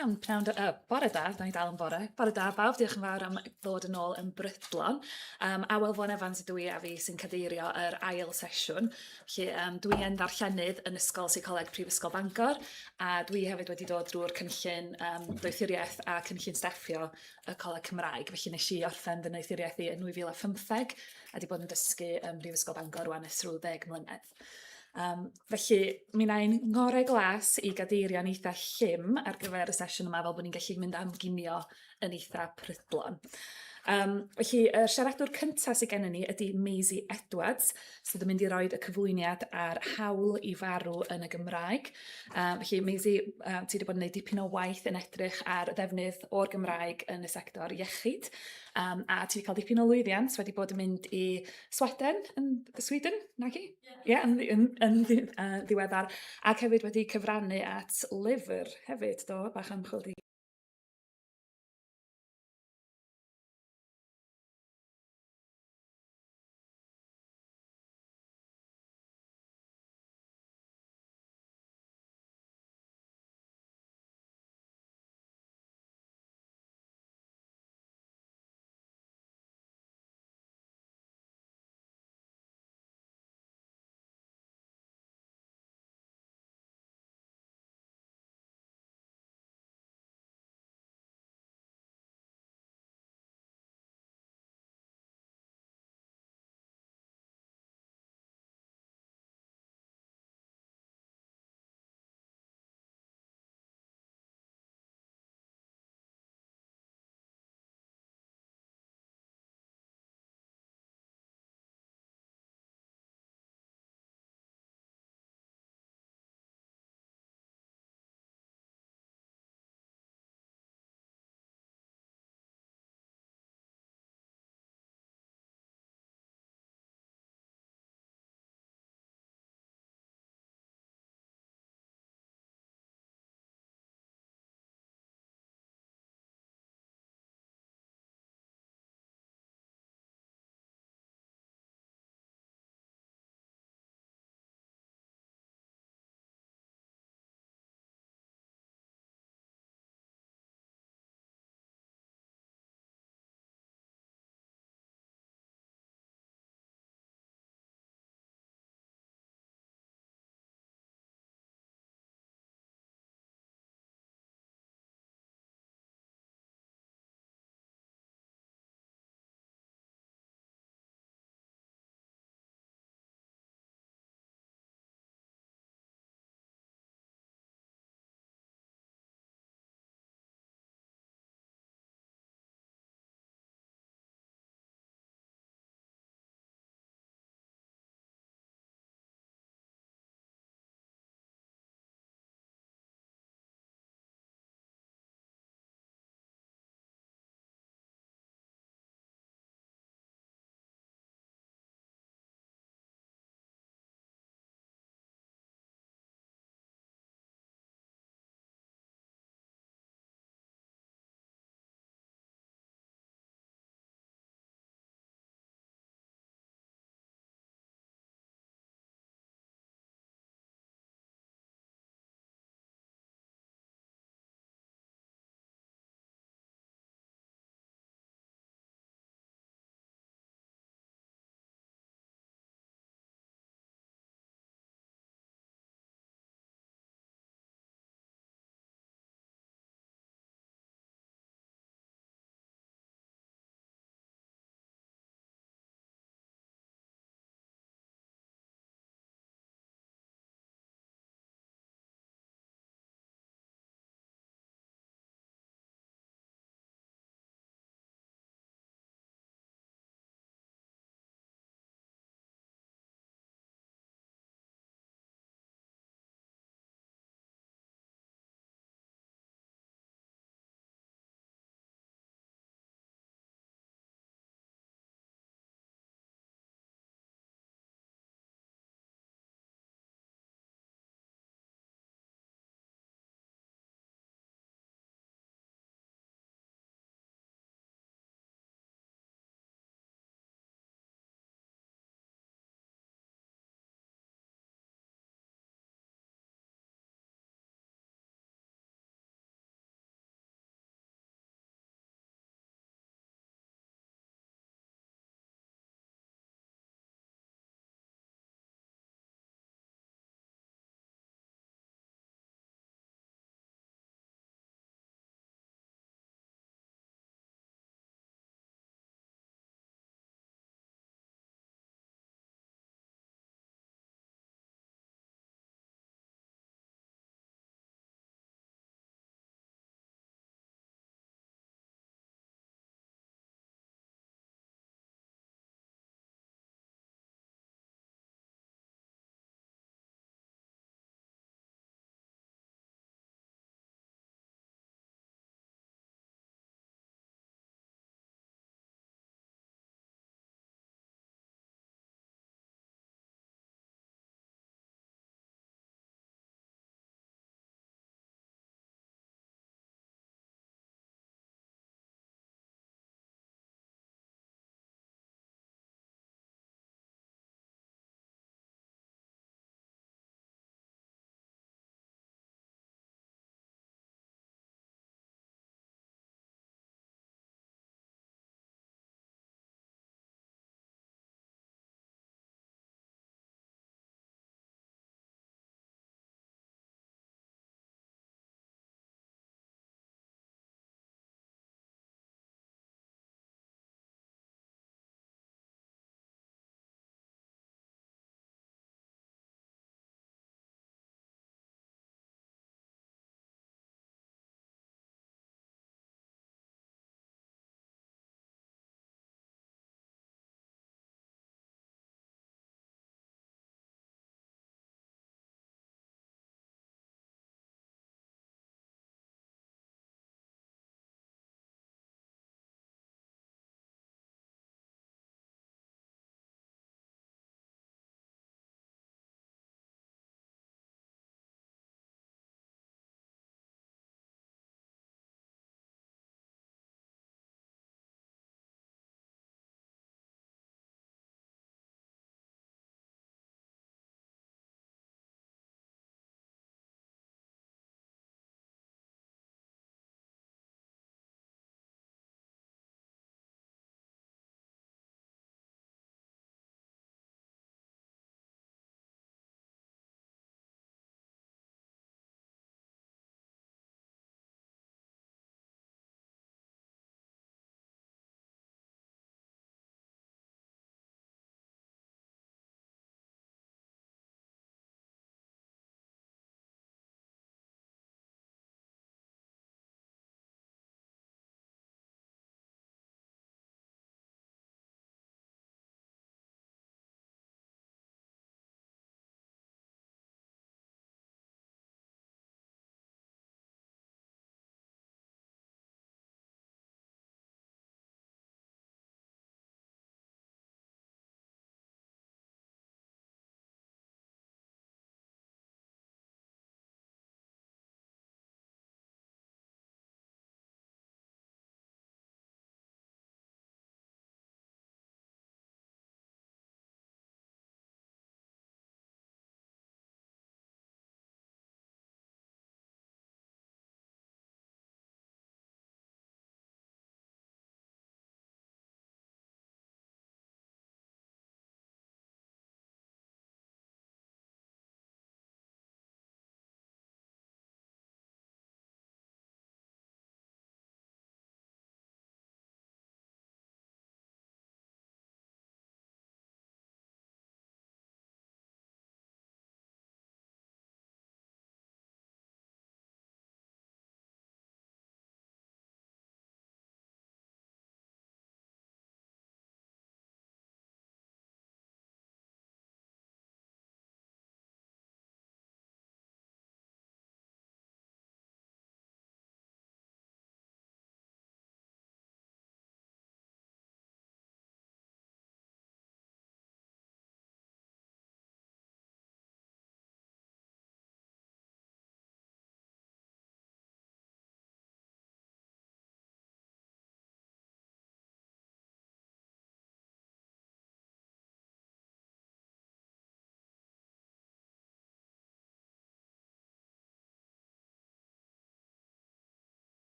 Iawn, pnawn da, bore da, da ni dal yn bore. Bore da bawb, diolch yn fawr am ddod yn ôl yn brydlon. Um, Awel Vaughan Evans ydw i a fi sy'n cadeirio yr ail sesiwn. Felly um, dwi yn ddarllenydd yn Ysgol Seicoleg Prifysgol Bangor a dwi hefyd wedi dod drwy'r cynllun um, doethuriaeth a cynllun staffio y Coleg Cymraeg. Felly nes i orffen fy noethuriaeth i yn 2015 a wedi bod yn dysgu ym Mhrifysgol Bangor rwan ers rhyw ddeg mlynedd. Um, felly, mi wna i'n ngorau glas i gadeirio'n eitha llym ar gyfer y sesiwn yma fel bod ni'n gallu mynd am ginio yn eitha prydlon. Um, felly, y siaradwr cyntaf sydd gennym ni ydy Maisie Edwards, sydd yn mynd i roed y cyflwyniad ar hawl i farw yn y Gymraeg. Um, felly, Maisie, um, ti wedi bod yn gwneud dipyn o waith yn edrych ar ddefnydd o'r Gymraeg yn y sector iechyd, um, a ti wedi cael dipyn o lwyddiant, wedi bod yn mynd i Sweden, yn Sweden, nag i? Ie, yeah, yn, yn, yn, yn ddiweddar. Ac hefyd wedi cyfrannu at lyfr hefyd, do, bach ymchwil di.